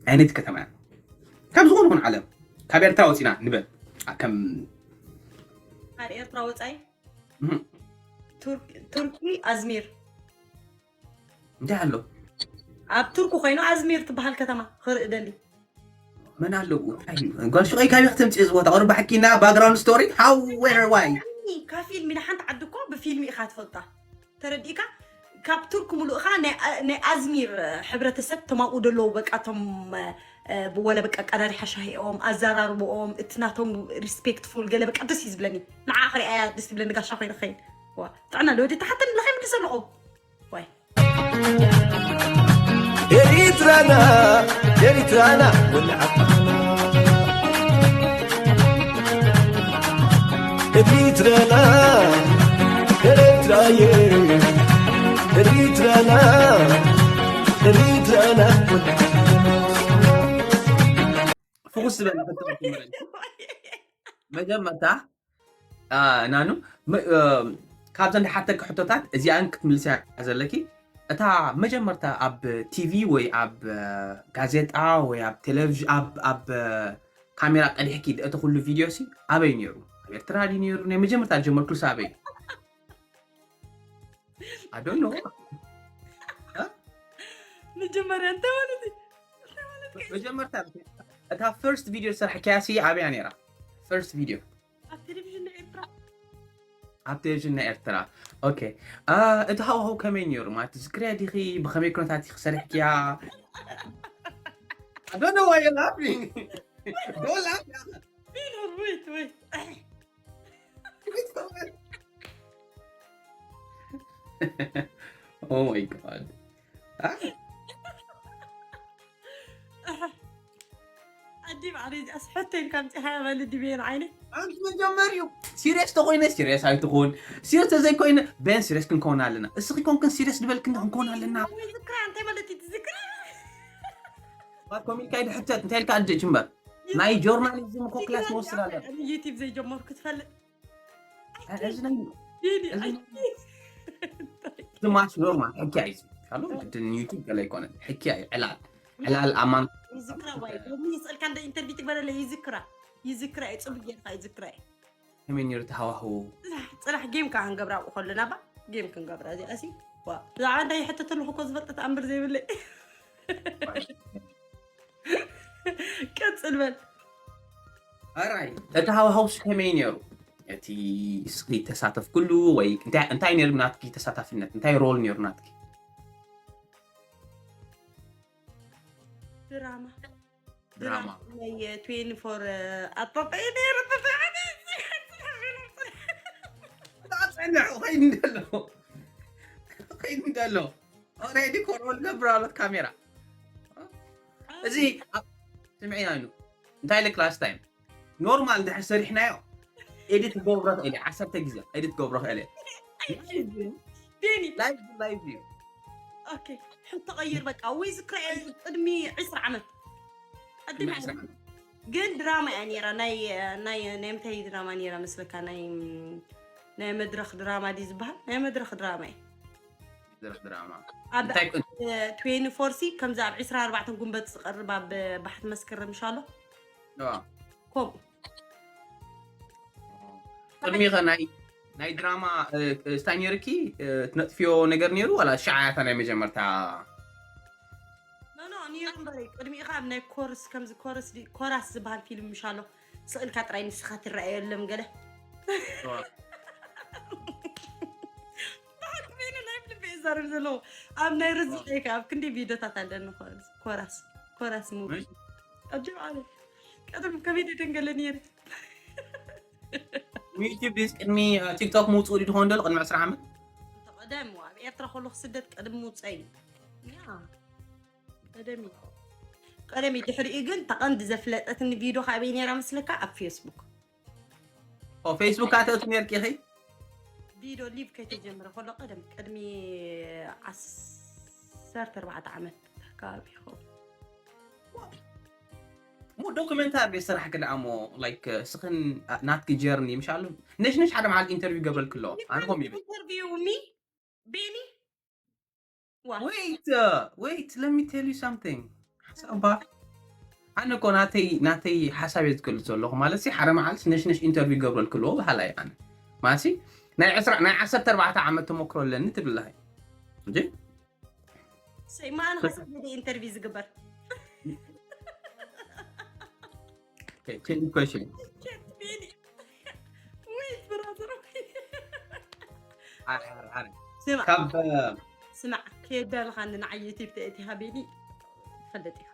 ዓይነት ከተማ እያ። ካብ ዝኾነ ይኹን ዓለም፣ ካብ ኤርትራ ወፂና ንበል፣ ከም ካብ ኤርትራ ወፃኢ እህ፣ ቱርኪ፣ ቱርኪ ኣዝሚር። እንታይ ኣሎ? ኣብ ቱርኪ ኮይኑ ኣዝሚር ትበሃል ከተማ ክርኢ ደሊ። መን ኣለዉ? እንታይ እዩ? ጓል ሹቀይ፣ ካበይ ክትምፅእ እዚ ቦታ? ቁሩብ ሓኪና ባክግራውንድ ስቶሪ፣ how, where, why? ካብ ፊልሚ ንሓንቲ ዓዲ እኮ ብፊልሚ ኢኻ ትፈልጣ፣ ተረዲእካ? ካብ ቱርክ ሙሉእኻ ናይ፣ ናይ ኣዝሚር ሕብረተሰብ ተማኡ ደለዉ፣ በቃ ቶም እ፣ ወለ በቃ ቀዳዲ ሓሻሂኦም ኣዘራርብኦም እቲ ናቶም ሪስፔክትፉል ገለ በቃ ደስ እዩ ዝብለኒ። ንዓ ክሪኣያ ደስ ትብለኒ፣ ጋሻ ኮይኑ ክኸይድ። ዋ ጥዕና ለወዲ ተሓተኒ ለኸይ ምልስ ኣለኹ። ዋይ ኤሪትራና ኤሪትራና ወልዓ ኤሪትራና ኤሪትራየ ኤሪትራና ኤሪትራና ፍኹስ ዝበለ ሕቶ ክትምለስ። መጀመርታ አ፣ ናኑ መ- እ፣ ካብዘን ዝሓተካ ሕቶታት እዚኣን ክትምልስያ ዘለኪ። እታ መጀመርታ ኣብ ቲቪ ወይ ኣብ እ፣ ጋዜጣ ወይ ኣብ ቴሌቪዥን ኣብ ኣብ እ፣ ካሜራ ቀዲሕኪ እቲ ኩሉ ቪድዮ ሲ ኣበይ ነይሩ? ኣብ ኤርትራ ድዩ ነይሩ? ናይ መጀመርታ ዝጀመርኩሉ ሲ ኣበይ? I don't know። መጀመርያ እንታይ ማለት እዩ? እንታይ ማለት እዩ? መጀመርታ እታ ፈርስት ቪድዮ ዝሰርሐካያ ሲ ኣበያ ነይራ? ፈርስት ቪድዮ ኣብ ቴሌቪዥን ናይ ኤርትራ ኣብ ቴሌቪዥን ናይ ኤርትራ። ኦኬ። አ፣ እቲ ሃዋህው ከመይ ነይሩ? ማለት ዝክርያ ዲኺ? ብኸመይ ኩነታት ኢኺ ሰሪሕክያ? I don't know why you're laughing. Don't laugh. ቢኖር ወይት ወይት Oh my God. አ? ኣዲ ባዕለይ እዚኣስ ሕቶ ኢልካ ኣምፂኻያ በሊ ድቤን ዓይነ ኣንቲ መጀመሪኡ ሲሪየስ ተኮይነ ሲሪየስ ኣይትኹን። ሲሪየስ ተዘይኮይነ በን ሲሪየስ ክንከውን ኣለና። እስኺ ኮንክን ሲሪየስ ዝበልክን ክንከውን ኣለና። ዝክራ እንታይ ማለት እዩ ትዝክራ ባኮሚልካ ይድሕተት እንታይ ኢልካ ኣደ ጅምበር ናይ ጆርናሊዝም እኮ ክላስ ንወስድ ኣለና። ዩቲብ ዘይጀመርኩ ትፈልጥ እዚ ናይ ዲዲ እዚ ኣይ ዝማች ኖርማል ሕኪያ እዩ። ካሉ ግድን ዩቲብ ገለ ኣይኮነን። ሕኪያ እዩ። ዕላል ዕላል ኣማን ይዝክራ ዋይ ሎሚ ይስእልካ እንደ ኢንተርቪው ትግበረለ ይዝክራ ይዝክራ እዩ ፅቡቅ ጌርካ ይዝክራ እዩ ከመይ ነይሩ ተሃዋህው? ፅራሕ ጌም ከዓ ክንገብራ ኣብኡ ከለና ባ ጌም ክንገብራ እዚኣ ሲ ዋ ብዛዕባ እንታይ ይሕተት ኣለኹ እኮ ዝፈልጠት ኣንብር ዘይብለይ ቀፅል በል ኣራይ እቲ ሃዋህውስ ከመይ ነይሩ? እቲ እስኺ ተሳተፍኩሉ ወይ እንታይ እንታይ ነይሩ ናትኪ ተሳታፍነት? እንታይ ሮል ነይሩ ናትኪ? ድራማ ድራማ ናይ ትዌንቲ ፎር ኣጣጣይ ነይሩ ጸንሕ ኸይድ እንደሎ ኸይድ እንደሎ ኦሬዲ ኮሮል ገብር ኣሎት ካሜራ እዚ ኣብ- ስምዒ ናይኑ እንታይ ኢለ ክላስ ታይም ኖርማል እንድሕር ሰሪሕናዮ ኤዲት ክገብሮ ክእል ዓሰርተ ግዜ ኤዲት ክገብሮ ክእል ዴኒ ላይቭ ላይቭ እዩ ኦኬ ሕቶ ቀይር በቃ ወይ ዝክራ ቅድሚ ዕስራ ዓመት ኣዲ ቅድሚ ማለት ዕስራ ዓመት። ግን ድራማ እያ ነይራ ናይ ናይ ናይ ምንታይ ድራማ ነይራ መስለካ ናይ ናይ መድረክ ድራማ ድዩ ዝበሃል ናይ መድረክ ድራማ እዩ ድራማ ኣብ እንታይ ኮን ትዌንቲ ፎር ሲ ከምዚ ኣብ ዕስራ ኣርባዕተ ጉንበት ዝቐርብ ኣብ ባሕቲ መስከረም ሻሎ ዋ ከምኡ ቅድሚኸ ናይ ናይ ድራማ እ፣ እ፣ ስታይ ነይርኪ እ፣ ትነጥፍዮ ነገር ነይሩ ዋላ ሸዓያታ ናይ መጀመርታ ኖ ኖ ነይሩ እምበረይ ቅድሚኡ ከዓ ኣብ ናይ ኮርስ ከምዚ ኮርስ ድዩ- ኮራስ ዝበሃል ፊልም ምሻሎ ስእልካ ጥራይ ንስኻ ትረኣየሎም ገለ ብሓቂ በይነ ናይ ብልቢ እዛረብ ዘለዎ ኣብ ናይ ርዚ ጠይካ ኣብ ክንደይ ቪድዮታት ኣለኒ ኮራስ ኮራስ ሙቪ እሺ። ኣጆ ዓለ ቀደም ከመይ ደደንገለ ነይረ ዩቲብ ዲስ ቅድሚ እ፣ ቲክቶክ ምውፅኡ ድዩ ትኾን ደሎ ቅድሚ ዕስራ ዓመት ቀደም ኣብ ኤርትራ ከለኹ ስደት ቀደም ምውፀይ ያ ቀደም እዩ ቀደም እዩ ድሕሪኡ ግን ተቐንዲ ዘፍለጠትኒ ቪድዮ ካበይ ነይራ መስለካ ኣብ ፌስቡክ ኦ ፌስቡክ ኣተእቱ ነርኪ ኢኺ ቪድዮ ሊቭ ከይተጀምረ ከሎ ቀደም ቅድሚ ዓሰርተ ኣርባዕተ ዓመት ኣካባቢ ይኸውን ሞ ዶክመንታሪ ስራሕ ክደኣ ሞ ላይክ ስኽን ናትኪ ጀርኒ ምሻሉ ነሽነሽ ሓደ መዓልቲ ኢንተርቪው ገብረልክ ኣለዎ ኣነ ኮም ይብል ኢንተርቪው ሚ ቤኒ ዋ Wait, uh, wait, let me tell you something. How's about ኣነ እኮ ናተይ ናተይ ሓሳብ እየ ዝገልፅ ዘለኹ። ማለት ሲ ሓደ መዓልቲ ነሽነሽ ኢንተርቪው ገብረልክ ኣለዎ በሃላ እየ ኣነ። ማለት ሲ ናይ ዕስራ ናይ ዓሰርተ ኣርባዕተ ዓመት ተመክሮ ኣለኒ ትብል ኣለኻ እንጂ ሰይማን ሓሳብ ኢንተርቪው ዝግበር Okay, change question. ወይ ብራዘር ኣረ፣ ኣረ፣ ኣረ። ስማዕ ካብ ስማዕ ከየዳልኻኒ ንዓይ ዩቲብ ተእቲ ሃቢኒ ትፈልጥ ኢኻ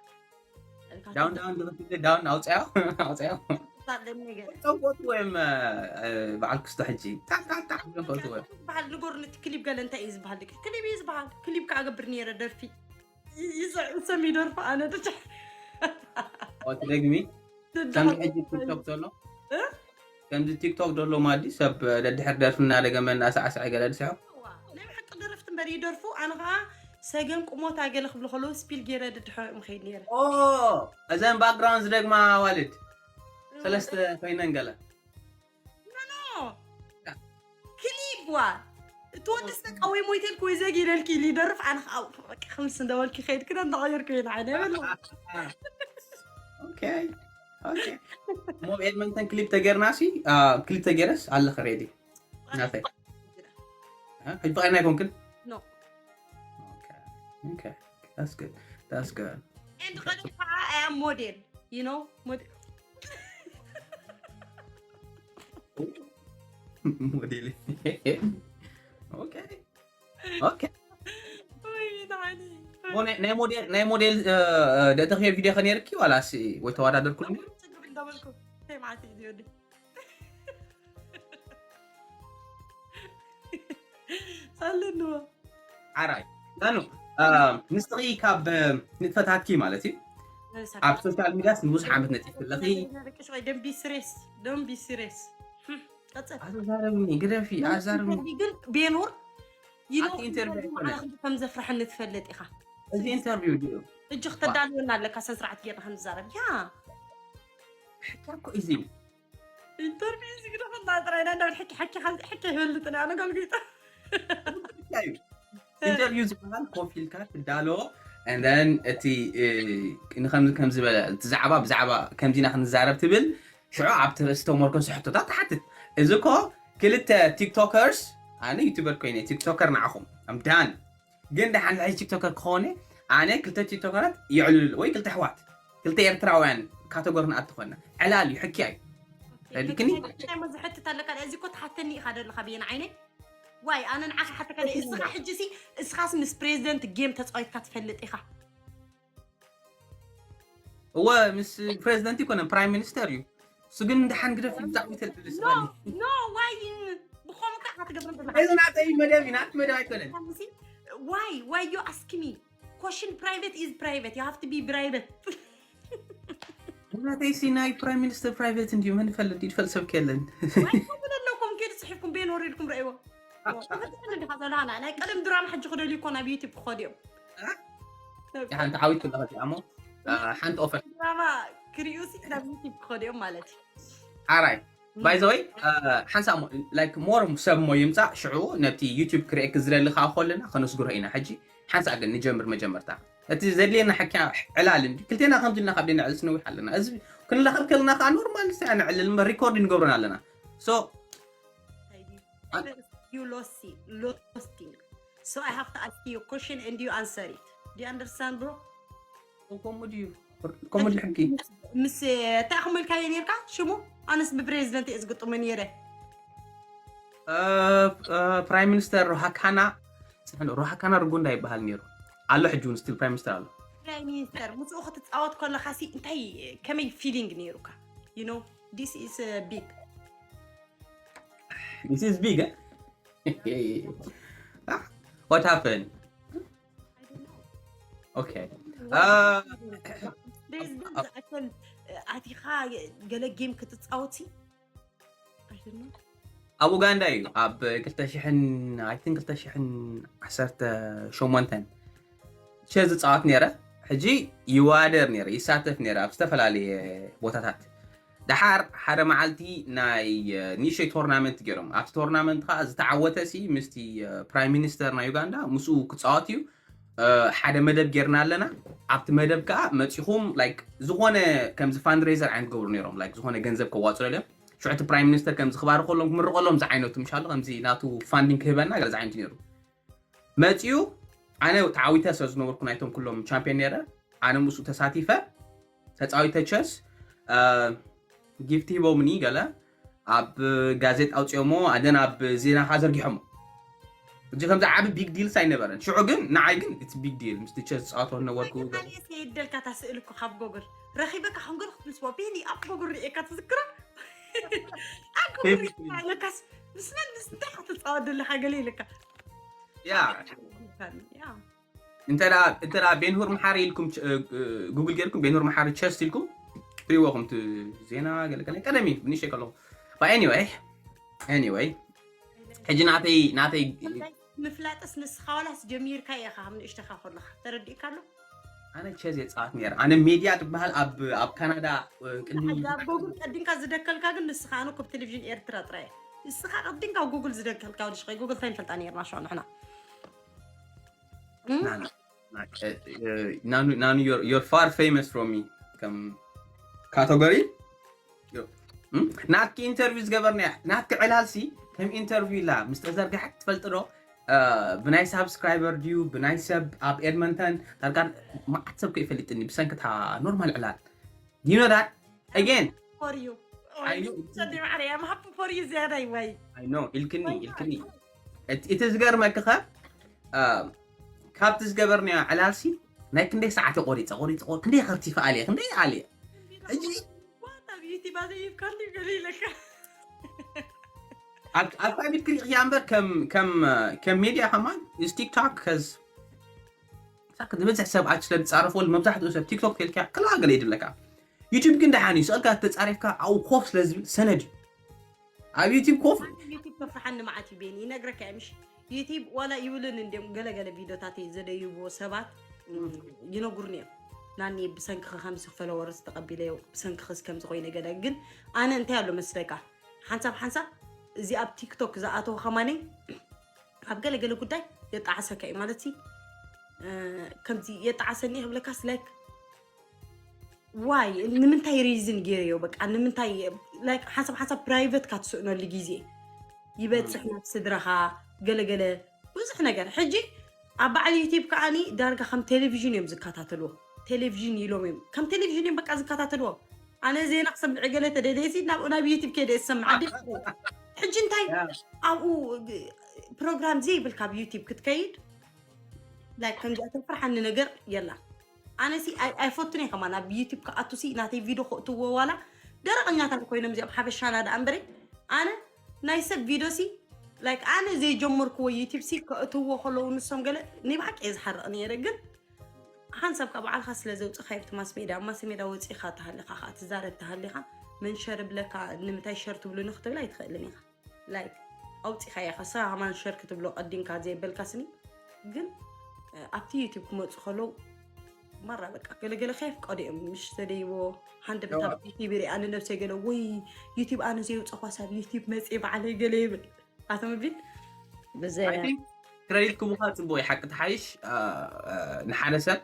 ዳውን ዳውን ዳውን ዳውን ኣውፅያ ኣውፅያ ታደም ነገር ጸንቆት ወይም በዓል ክስቶ ሕጂ ታታታ ጸንቆት ወይም ዝበሃል ንገሩኒ እቲ ክሊብ ገለ እንታይ እዩ ዝበሃል ደቂ ክሊብ እዩ ዝበሃል ክሊብ ከዓ ገብር ነይረ ደርፊ ይሰሚ ደርፊ ኣነ ደጫ ትደግሚ ከምዚ ሕጂ ቲክቶክ ዘሎ ከምዚ ቲክቶክ ዘሎ ማዲ ሰብ ደድሕር ደርፊ እናደገመ እናሳዕሳዐ ገለ ድስሖ ናይ ብሓቂ ደረፍቲ እምበር ይደርፉ ኣነ ከዓ ሰገን ቁሞታ ገለ ክብሉ ከለዉ ስፒል ገይረ ድድሖ ምኸይድ ነይረ ኦ እዘን ባክግራውንድ ዝደግማ ኣዋልድ ሰለስተ ኮይነን ገለ ክሊብ ዋ እቲ ወዲ ዝተቃወይ ሞይተልክ ወይ ዘጊለልክ ኢሉ ይደርፍ ኣነ ከዓ ከምስ እንደበልክ ከይድ ክደ እንዳቀየርክ ወይ ንዓይ ናይ በለ ኦኬ ኦኬ ሞ ኤድመንተን ክሊፕ ተገርና ሲ ክሊፕ ተገረስ ኣለኸ ሬዲ ናተይ ሕጂ ፍቃድና ኣይኮንክን No. Okay. Okay. That's good. That's good. And ቀደም ከዓ I am model. You know? Model. ሞዴል okay okay ወይ ንዓኒ ሞ ናይ ናይ ሞዴል ናይ ሞዴል ደእተኽዮ ቪድዮ ከ ነርኪ ዋላሲ ወይ ተወዳደርኩ ጸግብ እንዳበልኩ ተይ ማለት እዩ ወዲ ኣለንዋ ዓራይ ዛኑ ንስኺ ካብ ንጥፈታትኪ ማለት እዩ ኣብ ሶሻል ሚዲያስ ንብዙሕ ዓመት ነጢፍ ኣለኺ ደንቢ ስሬስ ደንቢ ስሬስ ቀፅል ኣዛረብኒ ግደፊ ኣዛረብኒ ግን ቤኑር ኣቲ ኢንተርቪው ኣይኮነን ከም ዘፍርሐኒ ትፈልጥ ኢኻ እዚ ኢንተርቪው ድዩ እጅ ክተዳልወና ኣለካ ሰን ስርዓት ጌርና ከም ዝዛረብ ያ ሕካ እኮ እዚ ኢንተርቪው ዝግደፈና ጥራይ ና እንዳብል ሕኪ ሕኪ ሕኪ ይፈልጥና ኣነ ገልጊጠ ኢንተርቪው ዝበሃል ኮፍ ኢልካ ትዳሎ ን እቲ ንከምዚ ከም ዝበለ እቲ ዛዕባ ብዛዕባ ከምዚና ክንዛረብ ትብል ሽዑ ኣብቲ ርእሲ ተመርኮሱ ሕቶታት ትሓትት እዚ ኮ ክልተ ቲክቶከርስ ኣነ ዩቱበር ኮይነ ቲክቶከር ንዓኹም ኣምዳን ግን ደሓን ሕጂ ቲክቶከር ክኾነ ኣነ ክልተ ቲክቶከራት የዕልሉ ወይ ክልተ ኣሕዋት ክልተ ኤርትራውያን ካተጎሪ ንኣቲ ኮይና ዕላል እዩ ሕክያ እዩ ረዲክኒ ዝሕትት ኣለካ እዚ ኮ ትሓተኒ ኢኻ ደለካ ብየን ዓይነይ ዋይ ኣነ ንዓኻ ሓተካ እስኻ ሕጂ ሲ እስኻስ ምስ ፕሬዚደንት ጌም ተፃዊትካ ትፈልጥ ኢኻ እወ ምስ ፕሬዚደንት ይኮነ ፕራይም ሚኒስተር እዩ እሱ ግን ደሓን ግደፍ ብዛዕባ ተልብልስ ኖ ዋይ ብኸምኡ ከዓ ክትገብር እዚ ናተይ መደብ እዩ ናት መደብ ኣይኮነን ዋይ ዋይ ዩ ኣስክ ሚ ኮሽን ፕራይቬት ኢዝ ፕራይቬት ዩ ሃፍ ቱ ቢ ፕራይቬት ናተይ ሲ ናይ ፕራይም ሚኒስተር ፕራይቬት እንዲዩ መን ይፈልጥ ይፈልጥ ሰብ ከለን ኣለኩም ኪድ ፅሒፍኩም ቤን ወሪድኩም ረእይዎ ዲኻ ዘለሃና ናይ ቀደም ድራማ ሕጂ ክደልዩ እኮ ናብ ዩቲብ ክኸዱ እዮም ሓንቲ ዓዊት ክለኸ እሞ ሓንቲ ኦፈር ድራማ ክሪኡ ሲ ናብ ዩቲብ ክኸዱ እዮም ማለት እዩ ሓራይ ባይዘወይ ሓንሳ ላይክ ሞር ሰብ ሞ ይምፃእ ሽዑ ነብቲ ዩቲብ ክርእየክ ዝደሊ ከዓ ከለና ከነስግሮ ኢና ሕጂ ሓንሳ ግን ንጀምር መጀመርታ እቲ ዘድልየና ሓኪያ ዕላል እንዲ ክልቴና ከምዚ ኢልና ካብ ደና ዕልስ ነዊሕ ኣለና እዚ ክንራኸብ ከለና ከዓ ኖርማል ስ ንዕልል እምበር ሪኮርድ ንገብረን ኣለና ሶ You lost it, losting. So I have to ask you a question and you answer it. Do you understand, bro? ኮሙዲ ኮሙዲ ሕጊ ምስ እንታይ ክመልካዮ ነርካ ሽሙ ኣነስ ብፕሬዚደንት እየ ዝግጥሙ ነይረ ፕራይም ሚኒስተር ሮሃካና ሮሃካና ርጉንዳ ይበሃል ነይሩ ኣሎ ሕጂ እውን ስቲል ፕራይም ሚኒስተር ኣሎ ፕራይም ሚኒስተር ምስኡ ክትፃወት ከለካ ሲ እንታይ ከመይ ፊሊንግ ነይሩካ you know this is big this is big eh? what happened okay ኣቲኻ ገለ ጌም ክትፃወት ሲ ኣብ ኡጋንዳ እዩ ኣብ ክልተ ሽሕን ኣይትን ክልተ ሽሕን ዓሰርተ ሸሞንተን ሸ ዝፃወት ነይረ ሕጂ ይዋደር ነይረ ይሳተፍ ነይረ ኣብ ዝተፈላለየ ቦታታት ደሓር ሓደ መዓልቲ ናይ ኒሸይ ቶርናመንት ገይሮም ኣብቲ ቶርናመንት ከዓ ዝተዓወተ ሲ ምስቲ ፕራይም ሚኒስተር ናይ ዩጋንዳ ምስኡ ክፃወት እዩ ሓደ መደብ ጌርና ኣለና። ኣብቲ መደብ ከዓ መፂኹም like ዝኾነ ከምዚ fundraiser ዓይነት ገብሩ ነይሮም like ዝኾነ ገንዘብ ከዋፅሉ እዮም። ሽዑ እቲ prime minister ከምዚ ክባርኸሎም ክምርቐሎም ዝዓይነቱ ምሻሉ ከምዚ ናቱ funding ክህበና ገለ ዝዓይነቱ ነይሩ። መፂኡ ኣነ ተዓዊተ ስለ ዝነበርኩ ናይቶም ኩሎም champion ነይረ። ኣነ ምስኡ ተሳቲፈ ተፃዊተ chess gift ሂቦምኒ ገለ ኣብ ጋዜጣ ኣውፅኦሞ ኣደን ኣብ ዜና ከዓ ዘርጊሖሞ። እዚ ከምዚ ዓቢ big deals ኣይነበረን ሽዑ ግን ንዓይ ግን it's big deal ምስቲ chess ዝፃወቶ ነበርኩ። የደልካ እታ ስእሊ እኮ ካብ ጎግል ረኺበካ ሕንጎል ክትምልስዎ ቤኒ ኣብ ጎግል ርኤካ ትዝክሮ ኣብ ጎግል ርኤካ ኣለካስ ምስመን ምስ እንታይ ክትፃወት ዘለካ ገለ ኢለካ ያ እንተ ቤንሁር መሓሪ ኢልኩም ጉግል ጌርኩም ቤንሁር መሓሪ chess ኢልኩም ትሪእዎ ከምቲ ዜና ገለገለ ቀደም እዩ ብንእሽተይ ከለኹ anyway anyway ሕጂ ናተይ ናተይ ምፍላጥስ ንስኻ ዋላስ ጀሚርካ ኢኻ ካብ ንእሽተኻ ከለኻ ተረዲእካ ኣሎ ኣነ chess የፃወት ነይረ ኣነ ሜድያ ትበሃል ኣብ ኣብ ካናዳ ቅድሚ ጎግል ቀዲምካ ዝደከልካ ግን ንስኻ ኣነ ኮብ ቴሌቪዥን ኤርትራ ጥራይ ንስኻ ቀዲምካ ጉግል ዝደከልካ ወድሽ ጉግል እንታይ ንፈልጣ ነርና ሸ ንሕና ናኑ you're far famous from me ከም category ናትኪ interview ዝገበርና ናትኪ ዕላልሲ ከም interview ኢላ ምስ ተዘርግሐት ትፈልጥ ዶ ብናይ subscriber ድዩ ብናይ ሰብ ኣብ ኤድመንተን ዳርጋ መዓት ሰብ ከይፈልጥኒ ብሰንክታ ኖርማል ዕላል you know that again for you ሰዲ ማዕረ I'm happy for you ዝያዳ ይዋይ I know ኢልክኒ ኢልክኒ እቲ ዝገርመኪ ከ ካብቲ ዝገበርናዮ ዕላልሲ ናይ ክንደይ ሰዓት ቆሪፀ ቆሪፀ ክንደይ ከርቲፈ ኣልየ ክንደይ ኣልየ ሕጂ ኣብ ዩቲባ ዘይብካሉ ገለ ኢለካ ኣብ ፋሚል ክሪእያ እምበር ከም ሜድያ ከማን is TikTok ከዝ ንብዝሕ ሰብ ኣች ስለዝፃረፈሉ መብዛሕትኡ ሰብ ቲክቶክ ተልካ ክላ ገለ ይድለካ ዩቲብ ግን ደሓን እዩ ስቕልካ ተፃሪፍካ ኣብኡ ኮፍ ስለዝብል ሰነድ እዩ ኣብ ዩቲብ ኮፍ ዩቲብ ከፍርሓኒ መዓት እዩ ቤኒ ይነግረካ እየ ምሽ ዩቲብ ዋላ ይብልን እንዲም ገለገለ ቪዲዮታተይ ዘደይብዎ ሰባት ይነጉርኒ እዮም ናኒ ብሰንክኸ ከምዚ ፈለወርስ ተቐቢለዮ ብሰንክኸስ ከምዚ ኮይነ ገለ ግን ኣነ እንታይ ኣሎ መስለካ ሓንሳብ ሓንሳብ እዚ ኣብ ቲክቶክ ዝኣተወ ከማነይ ኣብ ገለገለ ጉዳይ የጣዓሰካ እዩ ማለት ከምዚ የጣዓሰኒ ክብለካስ ላይክ ዋይ ንምንታይ ሪዝን ገይረዮ በቃ ንምንታይ ሓንሳብ ሓንሳብ ፕራይቨት ካትስእነሉ ግዜ ይበፅሕ ናብ ስድራኻ ገለገለ ብዙሕ ነገር ሕጂ ኣብ በዓል ዩቲብ ከዓኒ ዳርጋ ከም ቴሌቪዥን እዮም ዝከታተልዎ ቴሌቪዥን ኢሎም እዮም ከም ቴሌቪዥን እዮም በቃ ዝከታተልዎ ኣነ ዜና ክሰምዕ ገለ ተደለየሲ ናብ ናብ ዩቲብ ከይደ ዝሰምዕ ኣደ ሕጂ እንታይ ኣብኡ ፕሮግራም ዘይብል ካብ ዩቲብ ክትከይድ ላይክ ከምዚኣ ተፍርሓኒ ነገር የላ ኣነሲ ኣይፈቱን እየ ከማን ኣብ ዩቲብ ክኣቱሲ ናተይ ቪድዮ ክእትዎ ዋላ ደረቐኛታት ኮይኖም እዚኦም ሓበሻና ደኣ እምበረ ኣነ ናይ ሰብ ቪድዮሲ ላይክ ኣነ ዘይጀመርክዎ ዩቲብ ሲ ከእትዎ ከለዉ ንሶም ገለ ናይ ብሓቂ እየ ዝሓርቕ ነይረ ግን ሓንሳብ ካብ በዓልካ ስለ ዘውፅእካ ኣብቲ ማስ ሜድያ ኣብ ማስ ሜድያ ወፂእካ ተሃሊካ ከዓ ትዛረብ ተሃሊካ መን ሸር ብለካ ንምንታይ ሸር ትብሉኒ ክትብል ኣይትኽእልን ኢኻ ላይክ ኣውፂኻ ኢኻ ሰብ ሃማን ሸር ክትብሎ ቀዲምካ ዘይበልካ ስኒ ግን ኣብቲ ዩቲብ ክመፁ ከለዉ ማራ በቃ ገለገለ ከየፍቀዱ እዮም ምሽ ዘደይዎ ሓንደ ብታ ዩቲብ ይርኢ ኣነ ነብሰይ ገለ ወይ ዩቲብ ኣነ ዘየውፀኳ ሳብ ዩቲብ መፅእ በዓለይ ገለ ይብል ኣቶም ቢል ክረዲት ክቡካ ፅቡቅ ሓቂ ተሓይሽ ንሓደ ሰብ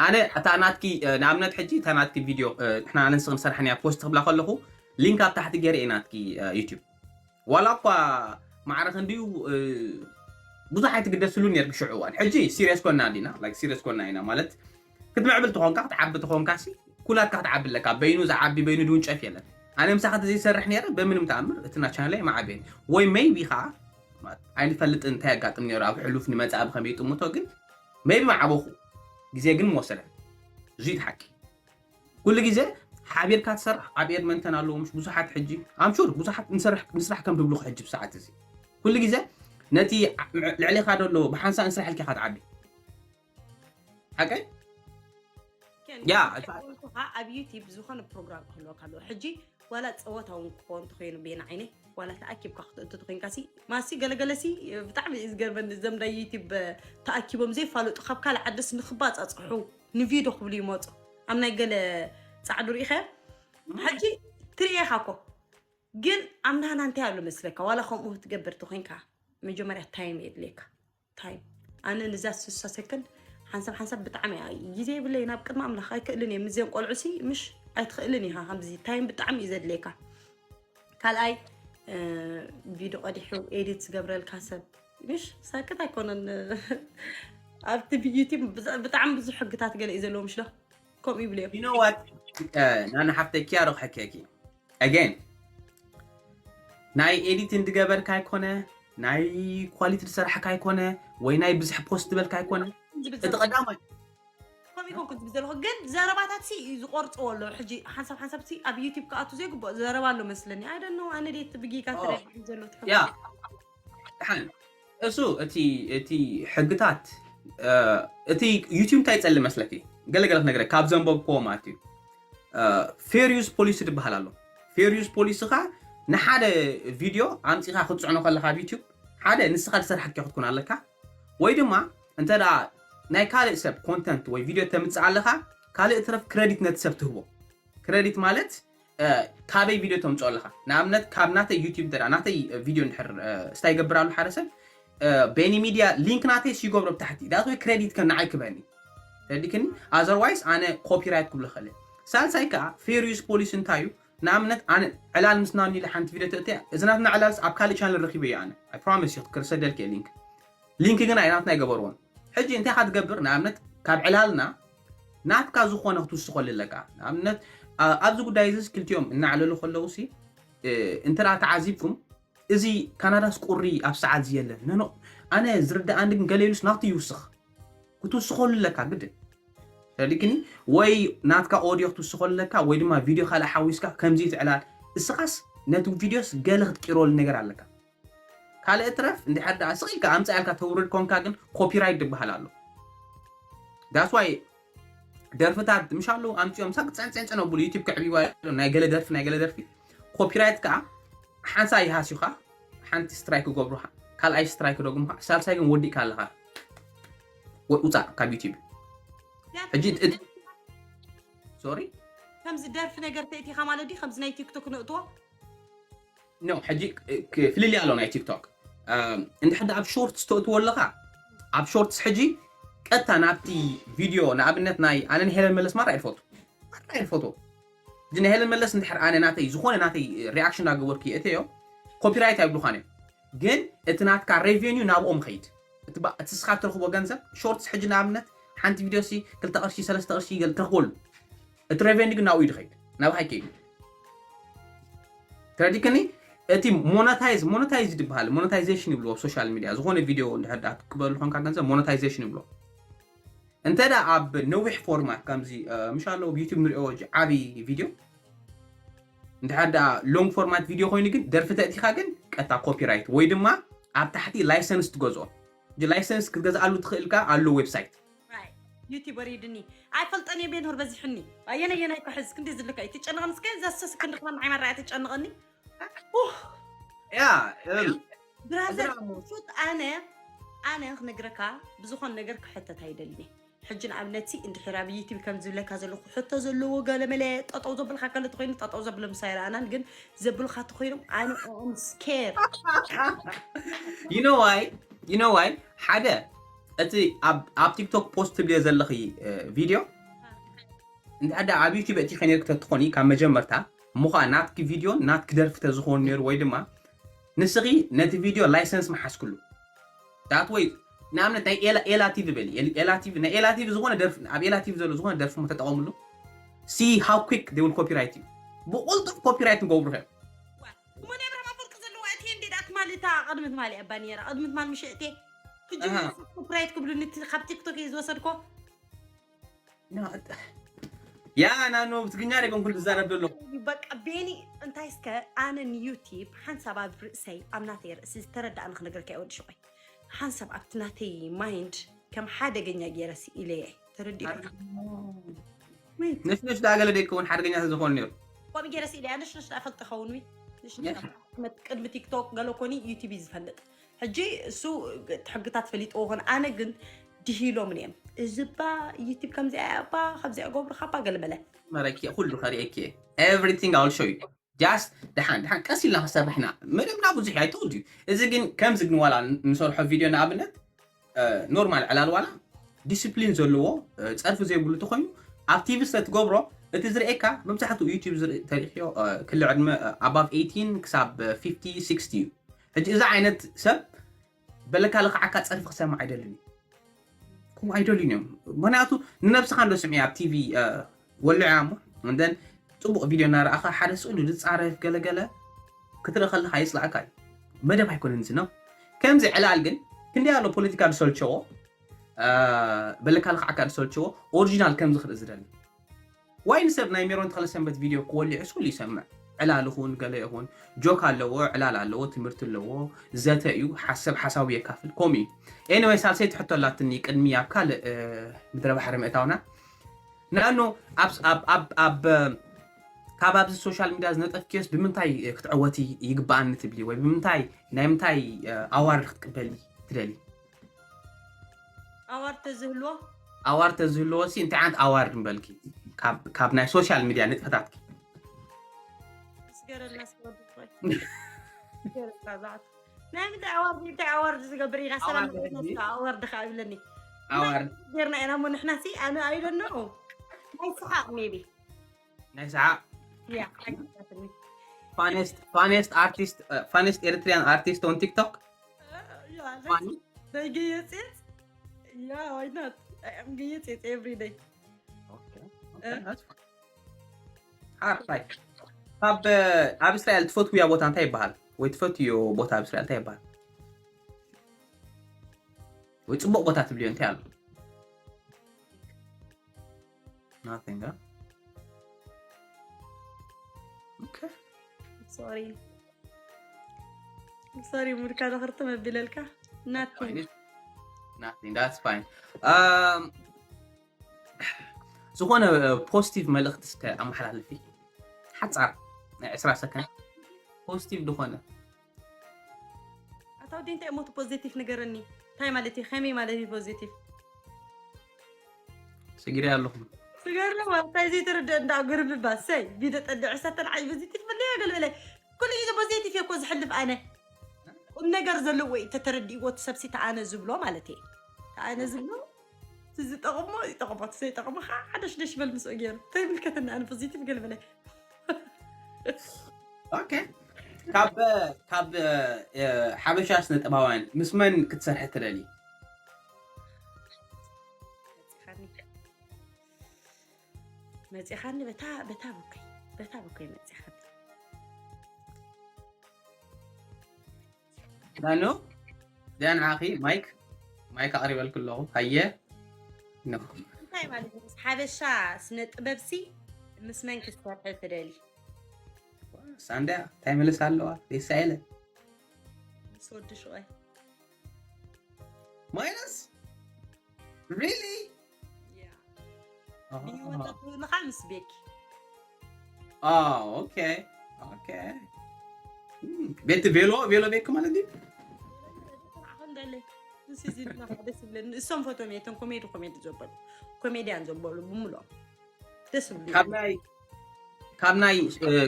ኣነ እታ ናትኪ ንኣብነት ሕጂ እታ ናትኪ ቪድዮ ንሕና ኣነ ንስኺ ንሰርሐን እያ ፖስት ክብላ ከለኹ ሊንክ ኣብ ታሕቲ ገይረ እየ ናትኪ ዩቲብ ዋላ እኳ ማዕረ ክንድዩ ብዙሕ ኣይትግደስሉ ነርኪ ሽዑ እዋን ሕጂ ሲሪየስ ኮና ዲና ሲሪየስ ኮና ኢና ማለት ክትምዕብል ትኾንካ ክትዓቢ ትኾንካ ሲ ኩላትካ ክትዓቢ ኣለካ በይኑ ዝዓቢ በይኑ ድውንጨፍ የለን ኣነ ምሳኻ ተዘይሰርሕ ነረ በምንም ተኣምር እቲ ና ቻነለይ ማዓበየን ወይ maybe ከዓ ኣይንፈልጥን እንታይ ኣጋጥም ነሩ ኣብ ሕሉፍ ንመፃእ ብከመይ ይጥምቶ ግን maybe ማዓበኹ ግዜ ግን ምወሰደ እዙይ ሓቂ ኩሉ ግዜ ሓቢርካ ትሰርሕ ኣብ ኤድመንተን ኣለዎ ምሽ ብዙሓት ሕጂ I'm sure ብዙሓት ንሰርሕ ንስራሕ ከም ድብሉ ሕጂ ብሰዓት እዚ ኩሉ ግዜ ነቲ ልዕሌካ ደሎ ብሓንሳእ ንስራሕ ልካ ትዓቢ ሓቀይ ያ ኣብ ዩቲብ ዝኾነ ፕሮግራም ክህልወካ ኣለዎ ሕጂ ዋላ ፀወታ እውን ክኾን ተኮይኑ ቤና ዓይነ ዋላ ተኣኪብካ ክትእቱ ተኮይንካ ሲ ማሲ ገለገለ ሲ ብጣዕሚ እዩ ዝገርመኒ ዘምዳ ዩቲብ ተኣኪቦም ዘይፋለጡ ካብ ካልእ ዓድስ ንክባፃፅሑ ንቪድዮ ክብሉ ይመፁ ኣብ ናይ ገለ ፃዕዱ ርኢኸ ሕጂ ትርእኻ ኮ ግን ኣምናና እንታይ ኣሎ መስለካ ዋላ ከምኡ ክትገብር ተኮይንካ መጀመርያ ታይም የድልየካ ታይም ኣነ ንዛ ስሳ ሰከንድ ሓንሳብ ሓንሳብ ብጣዕሚ እያ ግዜ የብለይ ናብ ቅድሚ ኣምላኽ ኣይክእልን እየ። ምስዘን ቆልዑ ሲ ምሽ ኣይትኽእልን ኢኻ። ከምዚ ታይም ብጣዕሚ እዩ ዘድልየካ። ካልኣይ እ፣ ቪድዮ ቀዲሑ ኤዲት ዝገብረልካ ሰብ ምሽ ሳክት ኣይኮነን። ኣብቲ ዩቲብ ብጣ- ብጣዕሚ ብዙሕ ሕግታት ገለ እዩ ዘለዎ ምሽ ዶ ከምኡ ይብሉ እዮም። You know what? ናና ሓፍተይ ኪያሮ ክሕከኪ again ናይ ኤዲት እንድገበርካ ኣይኮነ ናይ ኳሊቲ ዝሰራሕካ ኣይኮነ ወይ ናይ ብዙሕ ፖስት ዝበልካ ኣይኮነ ዝብል እቲ ዘሎ ቀዳማይ ከምኡ ይኮንኩ ዝብል ዘለኹ ግን ዘረባታት ሲ እዩ ዝቆርፅዎ ኣሎ። ሕጂ ሓንሳብ ሓንሳብ ሲ ኣብ ዩቲብ ክኣቱ ዘይግባእ ዘረባ ኣሎ መስለኒ። ኣይ ዶንት ኖ ኣነ ድየ እቲ ብጌጋ ኦ፣ ተረዲኡ ዘሎ እቲ ያ ሕጊ። ሓን እሱ እቲ እቲ ሕግታት እ፣ እቲ ዩቲብ እንታይ ይጸልእ መስለኪ? ገለገለ ክነግረ ካብ ዘንበብክዎ ማለት እዩ። ፌር ዩዝ ፖሊሲ ዝበሃል ኣሎ። ፌር ዩዝ ፖሊሲ ኻ ንሓደ ቪድዮ ኣምጺኻ ክትጽዕኖ ከለኻ ኣብ ዩቲብ ሓደ ንስኻ ዝሰርሓትካ ክትኮን ኣለካ ወይ ድማ እንተ ደኣ ናይ ካልእ ሰብ ኮንተንት ወይ ቪድዮ ተምጽእ ኣለኻ ካልእ ትረፍ ክረዲት ነቲ ሰብ ትህቦ። ክረዲት ማለት እ፣ ካበይ ቪድዮ ተምጽኦ ኣለኻ? ንኣብነት ካብ ናተይ ዩቲብ እንተ ደኣ ናተይ ቪድዮ እንድሕር እ፣ ስታይ ይገብር ኣሎ ሓደ ሰብ እ፣ ቤኒ ሚድያ ሊንክ ናተይ ሲገብሮ ብታሕቲ ዳት ወይ ክረዲት ከም ንዓይ ክበኒ ተዲክኒ ኣዘርዋይስ ኣነ ኮፒራይት ክብሎ ከለ ሳልሳይ ከዓ ፌር ዩዝ ፖሊሲ እንታይ እዩ ንኣብነት ኣነ ዕላል ምስ ናኒ ኢለ ሓንቲ ቪድዮ ተእትያ እዚ ናትና ዕላልስ ኣብ ካልእ ቻነል ረኪበ እየ ኣነ ፕሮሚስ እዩ ክርሰደልክ እየ ሊንክ ሊንክ ግን ኣይናትና ኣይገበርዎን ሕጂ እንታይ ኢኻ ትገብር ንኣብነት ካብ ዕላልና ናትካ ዝኾነ ክትውስኸሉ ኣለካ ንኣብነት ኣ- ኣብዚ ጉዳይ እዚ ክልቲኦም እናዕለሉ ከለዉ ሲ እ፣ እንተ ደኣ ተዓዚብኩም እዚ ካናዳስ ቁሪ ኣብ ሰዓት እዚ የለን ነኖ ኣነ ዝርዳኣኒ ግን ገለ ኢሉስ ናቱ ይውስኽ ክትውስኸሉ ኣለካ ግድን ተረዲክኒ ወይ ናትካ ኦዲዮ ክትውስኸሉ ኣለካ ወይ ድማ ቪድዮ ካልእ ሓዊስካ ከምዚ ትዕላል እስኻስ ነቲ ቪድዮስ ገለ ክትቂረሉ ነገር ኣለካ ካልእ ትረፍ እንድሕር ደኣ ስቕ ኢልካ ኣምፃ ኢልካ ተውርድ ኮንካ ግን ኮፒራይት ዝበሃል ኣሎ that's why ደርፍታት ምሽ ኣለዉ ኣምፅኦም ሳቅ ፀንፀንፀን ኣብሉ ዩቲብ ክዕብይዋ ኢሎም ናይ ገለ ደርፊ ናይ ገለ ደርፊ ኮፒራይት ከዓ ሓንሳይ ይሃስዩካ ሓንቲ ስትራይክ ይገብሩካ ካልኣይ ስትራይክ ይደግሙካ ሳልሳይ ግን ወዲእካ ኣለካ ወ- ውፃእ ካብ ዩቲብ ሕጂ እቲ- ሶሪ ከምዚ ደርፊ ነገር ተእቲኻ ማለት ድዩ ከምዚ ናይ ቲክቶክ ንእትዎ ኖ ሕጂ ክ- ፍልልይ ኣሎ ናይ ቲክቶክ እንድሕር ኣብ ሾርትስ ተእትዎ ኣለካ ኣብ ሾርትስ ሕጂ ቀጥታ ናብቲ ቪድዮ ንኣብነት ናይ ኣነን ሄለን መለስ ማራ ይፈቱ ማራ ይፈቱ እዚ ናይ ሄለን መለስ እንድሕር ኣነ ናተይ ዝኾነ ናተይ ሪኣክሽን እናገበርኩ የእተዮ ኮፒራይት ኣይብሉኻን እዮም ግን እቲ ናትካ ሬቨኒው ናብኦም ኸይድ እቲ ባ- እቲ ስኻ ትረኽቦ ገንዘብ ሾርትስ ሕጂ ንኣብነት ሓንቲ ቪድዮ ሲ ክልተ ቅርሺ ሰለስተ ቅርሺ ገል ትረኽበሉ እቲ ሬቨኒው ግን ናብኡ ይድኸይድ ናብኻ ይከይድ ተረዲክኒ እቲ ሞነታይዝ ሞነታይዝ ይበሃል ሞነታይዜሽን ይብልዎ ኣብ ሶሻል ሚድያ ዝኾነ ቪድዮ እንድሕር ደኣ ክትክበሉ ኮንካ ገንዘብ ሞነታይዜሽን ይብልዎ እንተ ደኣ ኣብ ነዊሕ ፎርማት ከምዚ እ፣ ምሽ ኣለዎ ኣብ ዩቲብ ንሪኦ ጅ- ዓብዪ ቪድዮ እንድሕር ደኣ ሎንግ ፎርማት ቪድዮ ኮይኑ ግን ደርፊ ተእቲኻ ግን ቀጥታ ኮፒራይት ወይ ድማ ኣብ ታሕቲ ላይሰንስ ትገዝኦ ላይሰንስ ክትገዝኣሉ ትኽእል ከኣ ኣሎ ዌብሳይት ዩቲብ ወሪድኒ ኣይፈልጠን እየ ቤንሁር በዚሕኒ ኣየነ የናይ ክሕዝ ክንዲ ዝልካ ይትጨንቐኒ እስከ ዘሰስ ክንዲ ክማን ዓይመራ ትጨንቐኒ ያ እም፣ ብራዘር እዝራ እሞ- ፉት ኣነ ኣነ ክነግረካ ብዝኾን ነገር ክሕተት ኣይደልን እየ ሕጂ ንኣብነት ሲ እንድሕር ኣብ ዩቲብ ከም ዝብለካ ዘለኹ ሕቶ ዘለዎ ገለመለ ጠጠው ዘብልካ ከለ ተኮይኑ ጠጠው ዘብሎም ሳይረኣናን ግን ዘብልካ ተኮይኖም ኣነ ኦም ስኬር you know why you know why ሓደ እቲ ኣብ ኣብ ቲክቶክ ፖስት ትብልዮ ዘለኺ እ፣ ቪድዮ እንተ ኣደ ኣብ ዩቲብ እቲ ከነር ክተትኾኒ ካብ መጀመርታ ምዃ ናትኪ ቪድዮ ናትኪ ደርፊ ተዝኾን ነይሩ ወይ ድማ ንስኺ ነቲ ቪድዮ ላይሰንስ መሓዝክሉ ዳት ወይ ንኣብነት ናይ ኤላ ኤላ ቲቪ በሊ ኤል- ኤላ ቲቪ ናይ ኤላ ቲቪ ዝኾነ ደርፊ ኣብ ኤላ ቲቪ ዘሎ ዝኾነ ደርፊ ሞ ተጠቐምሉ see how quick they will copyright you ብቁልጡፍ ኮፒራይት ንገብሩ እዮም እሞ ናይ ብርሃም ኣፈወርቂ ዘለዋ እቲ እንዴ ዳት ማልታ ቅድሚ ትማሊ ኣባ ነራ ቅድሚ ትማል ምሽእቴ ሕጂ ኣሃ። ኮፒራይት ክብሉኒ እቲ ካብ ቲክቶክ እየ ዝወሰድኮ ያ ናኖ ብትግርኛ ደገም ኩሉ ዝዛረብ ዘሎ በቃ ቤኒ እንታይ እስከ ኣነ ንዩቲብ ሓንሳብ ኣብ ርእሰይ ኣብ ናተይ ርእሲ ዝተረዳእኒ ክነግረካ እየ ወዲ ሽቆይ ሓንሳብ ኣብቲ ናተይ ማይንድ ከም ሓደገኛ ገይረ ስኢለየ ተረዲኡ ነሽነሽ ዳገለ ደይከውን ሓደገኛ ዝኾን ነይሩ ከምኡ ገይረ ስኢለያ ነሽነሽ ዳ ፈልጥ ኸውን ዊ ነሽነሽ ያ። ዳ ቅድሚ ቲክቶክ ገለ ኮኒ ዩቲብ እዩ ዝፈልጥ ሕጂ እሱ ሕግታት ፈሊጥዎ ኾነ ኣነ ግን ድሂሎም እዮም እዚባ ዩቲብ ከምዚኣ እባ ካብዚኣ ገብሩካ ባ ገለመለ መረኪ ኩሉ ከሪኤኪ everything I will show you just ደሓን ደሓን ቀስ ኢልና ክሰርሕና መደብና ብዙሕ ኣይተወልድ እዩ እዚ ግን ከምዚ ግን ዋላ ንሰርሖ ቪድዮ ንኣብነት ኖርማል ዕላል ዋላ ዲስፕሊን ዘለዎ እ፣ ፀርፊ ዘይብሉ እንተኮይኑ ኣብ ቲቪ ስለትገብሮ እቲ ዝርእየካ መብዛሕትኡ ዩቲብ ዝርኢ ተሪእዮ ክሊ ዕድመ ኣባቭ ኤይቲን ክሳብ ፊፍቲ ሲክስቲ እዩ። ሕጂ እዚ ዓይነት ሰብ በለካ ልክዓካ ፀርፊ ክሰምዕ ኣይደልን እዩ። ከምኡ ኣይደልዩን እዮም። ምክንያቱ ንነብስኻ እንዶ ስምዒ ኣብ ቲቪ ወልዕያ እሞ እንደን ፅቡቅ ቪድዮ እናረኣኻ ሓደ ስእሉ ዝፃረፍ ገለገለ ክትርኢ ከለካ ይፅላእካ እዩ። መደብ ኣይኮነን እዚ ነው። ከምዚ ዕላል ግን ክንደይ ኣሎ ፖለቲካ ዝሰልቸዎ በለካ ልክዓካ ዝሰልቸዎ ኦሪጂናል ከምዚ ክርኢ ዝደሊ ዋይ ንሰብ ናይ ሜሮን ተክለሰንበት ቪድዮ ክወሊዑ ስኩል ይሰምዕ ዕላል ይኹን ገለ ይኹን ጆክ ኣለዎ ዕላል ኣለዎ ትምህርቲ ኣለዎ ዘተ እዩ ሓሰብ ሓሳቡ የካፍል ኮም እዩ ኤኒወይ ሳልሰይ ትሕቶ ኣላትኒ ቅድሚ ኣብ ካልእ ምድረ ባሕሪ ምእታውና ንኣኑ ኣብ ካብ ኣብዚ ሶሻል ሚድያ ዝነጠፍክዮስ ብምንታይ ክትዕወቲ ይግባኣኒ ትብሊ ወይ ብምንታይ ናይ ምንታይ ኣዋርድ ክትቅበሊ ትደሊ ኣዋርድ ተዝህልዎ ኣዋርድ ተዝህልዎ ሲ እንታይ ዓይነት ኣዋርድ ንበልኪ ካብ ናይ ሶሻል ሚድያ ንጥፈታትኪ ስገረልና ስወድኮይ ገረላ ዛዕት ናይ ምንታይ ኣዋርድ እንታይ ኣዋርድ ዝገብር ኢና ሰላም ኣዋርድ ከዓ ይብለኒ ኣዋርድ ጌርና ኢና እሞ ንሕና ሲ ኣነ ኣይደኖ ናይ ሰሓቅ ሜቢ ናይ ሰሓቅ ያ ሓጊዛትኒ funniest artist funniest Eritrean artist on TikTok ናይ ገየፅት ያ ዋይናት ገየፅት everyday ሓራይ ካብ ኣብ እስራኤል ትፈትውያ ቦታ እንታይ ይበሃል ወይ ትፈትዮ ቦታ ኣብ እስራኤል እንታይ ይበሃል ወይ ፅቡቅ ቦታ ትብልዮ እንታይ ኣሎ Nothing, huh? Okay. Sorry. Sorry, ሙድካ ዘኽርትም ኣቢለልካ። Nothing. Nothing, that's fine. Um, ዝኾነ ፖዚቲቭ መልእኽቲ እስከ ኣመሓላልፊ ሓፃር ናይ ዕስራ ሰከንድ ፖዚቲቭ ዝኾነ ኣታ ወዲ እንታይ እሞ ፖዚቲቭ ንገረኒ እንታይ ማለት እዩ ከመይ ማለት እዩ ፖዚቲቭ ስጊረ ኣለኹም ስገርለ እንታይ ዘይተረደ እንዳ ግርብባ ሰይ ቢደ ጠድዕ ሰተን ዓይ ፖዚቲቭ ብለያ ገልበለ ኩሉ ግዜ ፖዚቲቭ እኮ ዝሕልፍ ኣነ ቁም ነገር ዘለዎ እዩ ተተረዲእዎ እቲ ሰብሲ ተኣነ ዝብሎ ማለት እዩ ተኣነ ዝብሎ ዝጠቕሞ ይጠቕሞ ዘይጠቕሞ ከዓ ሓደሽ ደሽ በል ምስኦ ገይሩ ተይምልከተኒ ኣነ ፖዚቲቭ ገልበለ ኦኬ ካብ ካብ ሓበሻ ስነ ጥባውያን ምስ መን ክትሰርሐ ትደሊ መፂኻኒ በታ በታ ብኮይ በታ ብኮይ መፂኻኒ ዳኖ ዳን ዓኺ ማይክ ማይክ ኣቕሪበልኩ ኣለኹ ሃየ እንታይ ማለት እዩ ሓበሻ ስነ ጥበብሲ ምስ መን ክትሰርሐ ትደሊ ሳንዳ እንታይ መልስ ኣለዋ ደሳ ኢለ ምስ ወዲ ሽቆይ ማይነስ ሪሊ ብሂወት ትህልኻ ምስ ቤኪ ኦኬ ኦኬ ቤት ቬሎ ቬሎ ቤክ ማለት እዩ ደስ ይብለኒ እሶም ፈቶም እየ እቶም ኮሜዲ ኮሜዲ ዘበሉ ኮሜድያን ዘበሉ ብምሎም ደስ ይብሉ ካብ ናይ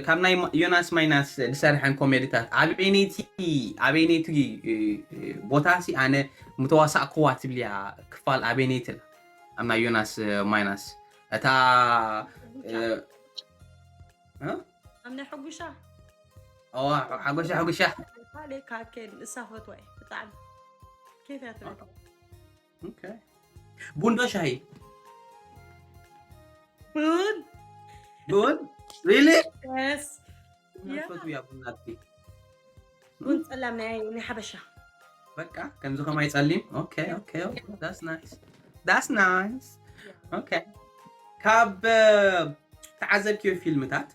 ካብ ናይ ዮናስ ማይናስ ዝሰርሐን ኮሜዲታት ኣበይነይቲ ኣበይነይቲ ቦታ ሲ ኣነ ምተዋሳእክዋ ትብልያ ክፋል ኣበይነይቲ ኣብ ናይ ዮናስ ማይናስ እታ ኣብ ናይ ሕጉሻ ሓጎሻ ሕጉሻ ካሌ ካኬን እሳ ፈትዋ እየ ብጣዕሚ ኬፍ እያ ትብል ቡን ዶ ሻሂ ቡን ቡን ሪሊ ስ ፈትውያ ቡን ናትኪ ቡን ፀላም ናይ ናይ ሓበሻ በቃ ከምዚ ከማይ ፀሊም okay okay okay that's nice that's nice okay ካብ ተዓዘብክዮ ፊልምታት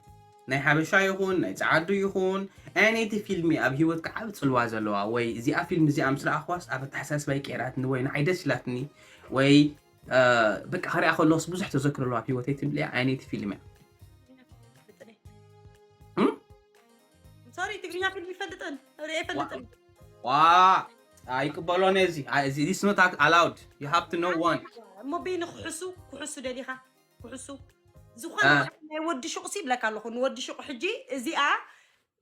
ናይ ሓበሻ ይኹን ናይ ፀዓዱ ይኹን ኣየነይቲ ፊልሚ ኣብ ሂወትካ ዓቢ ፅልዋ ዘለዋ ወይ እዚኣ ፊልም እዚኣ ምስ ረኣኽዋስ ኣብ ኣተሓሳስባይ ቀይራትኒ ወይ ንዓይ ደስ ኢላትኒ ወይ በቃ ክሪኣ ከለኹስ ብዙሕ ተዘክር ኣለዋ ኣብ ሂወተይ ትብልያ ኣየነይቲ ፊልም እያ ሶሪ ትግርኛ ፊልም ይፈልጥን ርኢ ይፈልጥን ዋ ኣይቅበሎን እዚ this not allowed you have to know one እሞ በይኒ ክሕሱ ክሕሱ ደሊኻ ክሕሱ ዝኾነ ናይ ወዲ ሹቕ ሲ ይብለካ ኣለኹ ንወዲ ሹቕ ሕጂ እዚኣ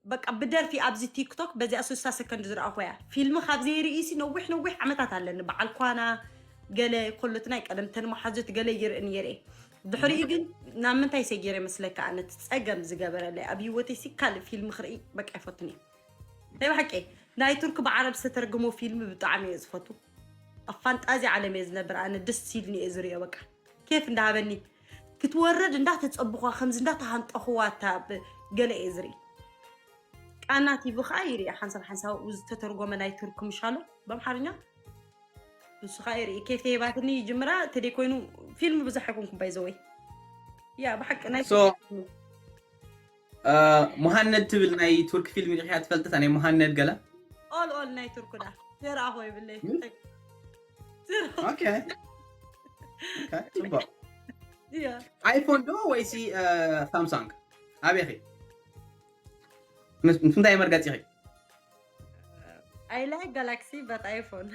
በቃ ብደርፊ ኣብዚ ቲክቶክ በዚኣ ስሳ ሰከንድ ዝረኣኹ እያ ፊልሚ ካብ ዘይርኢ ሲ ነዊሕ ነዊሕ ዓመታት ኣለኒ በዓል ኳና ገለ ኮሎት ናይ ቀደም ተን መሓዙት ገለ ይርኢ ነይረ። ድሕሪኡ ግን ናብ ምንታይ ሰጊረ መስለካ? ኣነ እቲ ጸገም ዝገበረለይ ኣብ ህይወተይ ሲ ካልእ ፊልም ክርኢ በቃ ኣይፈቱን እየ። ናይ ብሓቂ ናይ ቱርክ ብዓረብ ዝተተርጎሞ ፊልም ብጣዕሚ እየ ዝፈቱ። ኣብ ፋንጣዚ ዓለም እየ ዝነብር። ኣነ ደስ ኢልኒ እየ ዝሪኦ። በቃ ኬፍ እንዳሃበኒ ክትወርድ እንዳተጸብኹዋ ከምዚ እንዳተሃንጠኹዋ እታ ብ- ገለ እየ ዝርኢ። ቃና ቲቪ ከዓ ይርኢ ሓንሳብ ሓንሳብ ዝተተርጎመ ናይ ቱርክ ምሻሎ ብኣምሓርኛ ንሱ ከዓ ይርኢ። ኬፍ ተሂባትኒ ይጅምራ ተደይ ኮይኑ ፊልም ብዙሕ ኣይኮንኩም ባይዘወይ። ያ ብሓቂ ናይ So ሙሃነድ ትብል ናይ ቱርክ ፊልም ሪኢኻ ትፈልጥ? ናይ ሙሃነድ ገለ ኦል ኦል ናይ ቱርክ ዳ ዘርኣኾ ይብለይ ኦኬ ኦኬ ጽቡቅ ያ ኣይፎን ዶ ወይሲ ሳምሳንግ ኣበይ ኢኺ ምስ እንታይ መርገጺ ኢኺ I like Galaxy but iPhone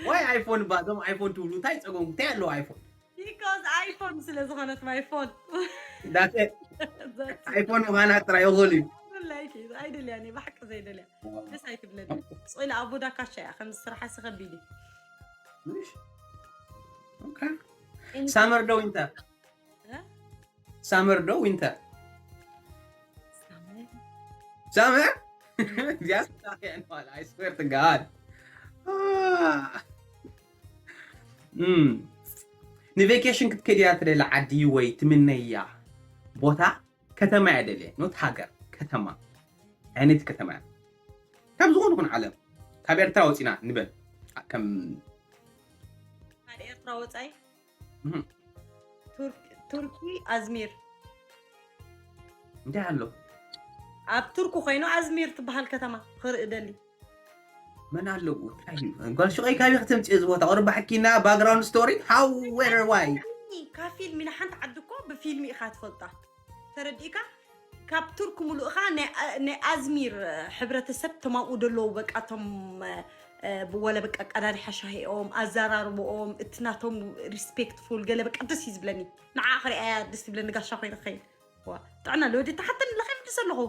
ዋይ ኣይፎን ባዞም ኣይፎን ትብሉ እንታይ ጸገም እንታይ ኣለዎ ኣይፎን because iPhone ስለ ዝኾነት my phone ዳተ ኣይፎን ምዃና ጥራይ ይኽእል እዩ like it ኣይደልያን እየ ብሓቂ ዘይደልያ ደስ ኣይትብለኒ ስኢለ ኣብ ቡዳካሻ እያ ከም ዝስርሓ ስኸቢድ እዩ ሳመር ዶ ዊንተር ሳመር ዶ ዊንተር ሳመር I swear to God ንቬኬሽን ክትከድያ ትደሊ ዓዲ ወይ ትምነያ ቦታ ከተማ እያ ደልየ ኖት ሃገር ከተማ ዓይነት ከተማ እያ ካብ ዝኾነ ይኹን ዓለም ካብ ኤርትራ ወፂና ንበል ከም ካብ ኤርትራ ወፃኢ ቱርኪ ኣዝሚር እንታይ ኣሎ ኣብ ቱርኪ ኮይኑ ኣዝሚር ትበሃል ከተማ ክርኢ ደሊ መን ኣለዉ እንታይ እዩ ጓል ሽቀይ ካበይ ከተምፅዮ እዚ ቦታ ወረ ባሕኪና ባክግራውንድ ስቶሪ how where why ካብ ፊልም ኢና ሓንቲ ዓዲ እኮ ብፊልም ኢኻ ትፈልጣ ተረዲእካ ካብ ቱርክ ሙሉእኻ ናይ ኣዝሚር ሕብረተሰብ ተማኡ ደለዉ በቃ ቶም ወለ በቃ ቀዳድሓ ሻሂኦም ኣዘራርብኦም እቲ ናቶም ሪስፔክትፉል ገለ በቃ ደስ እዩ ዝብለኒ ንዓ ክሪኣያ ደስ ትብለኒ ጋሻ ኮይነ ክኸይድ ጥዕና ለወዲ ተሓተኒ ለኸ ምድስ ኣለኹ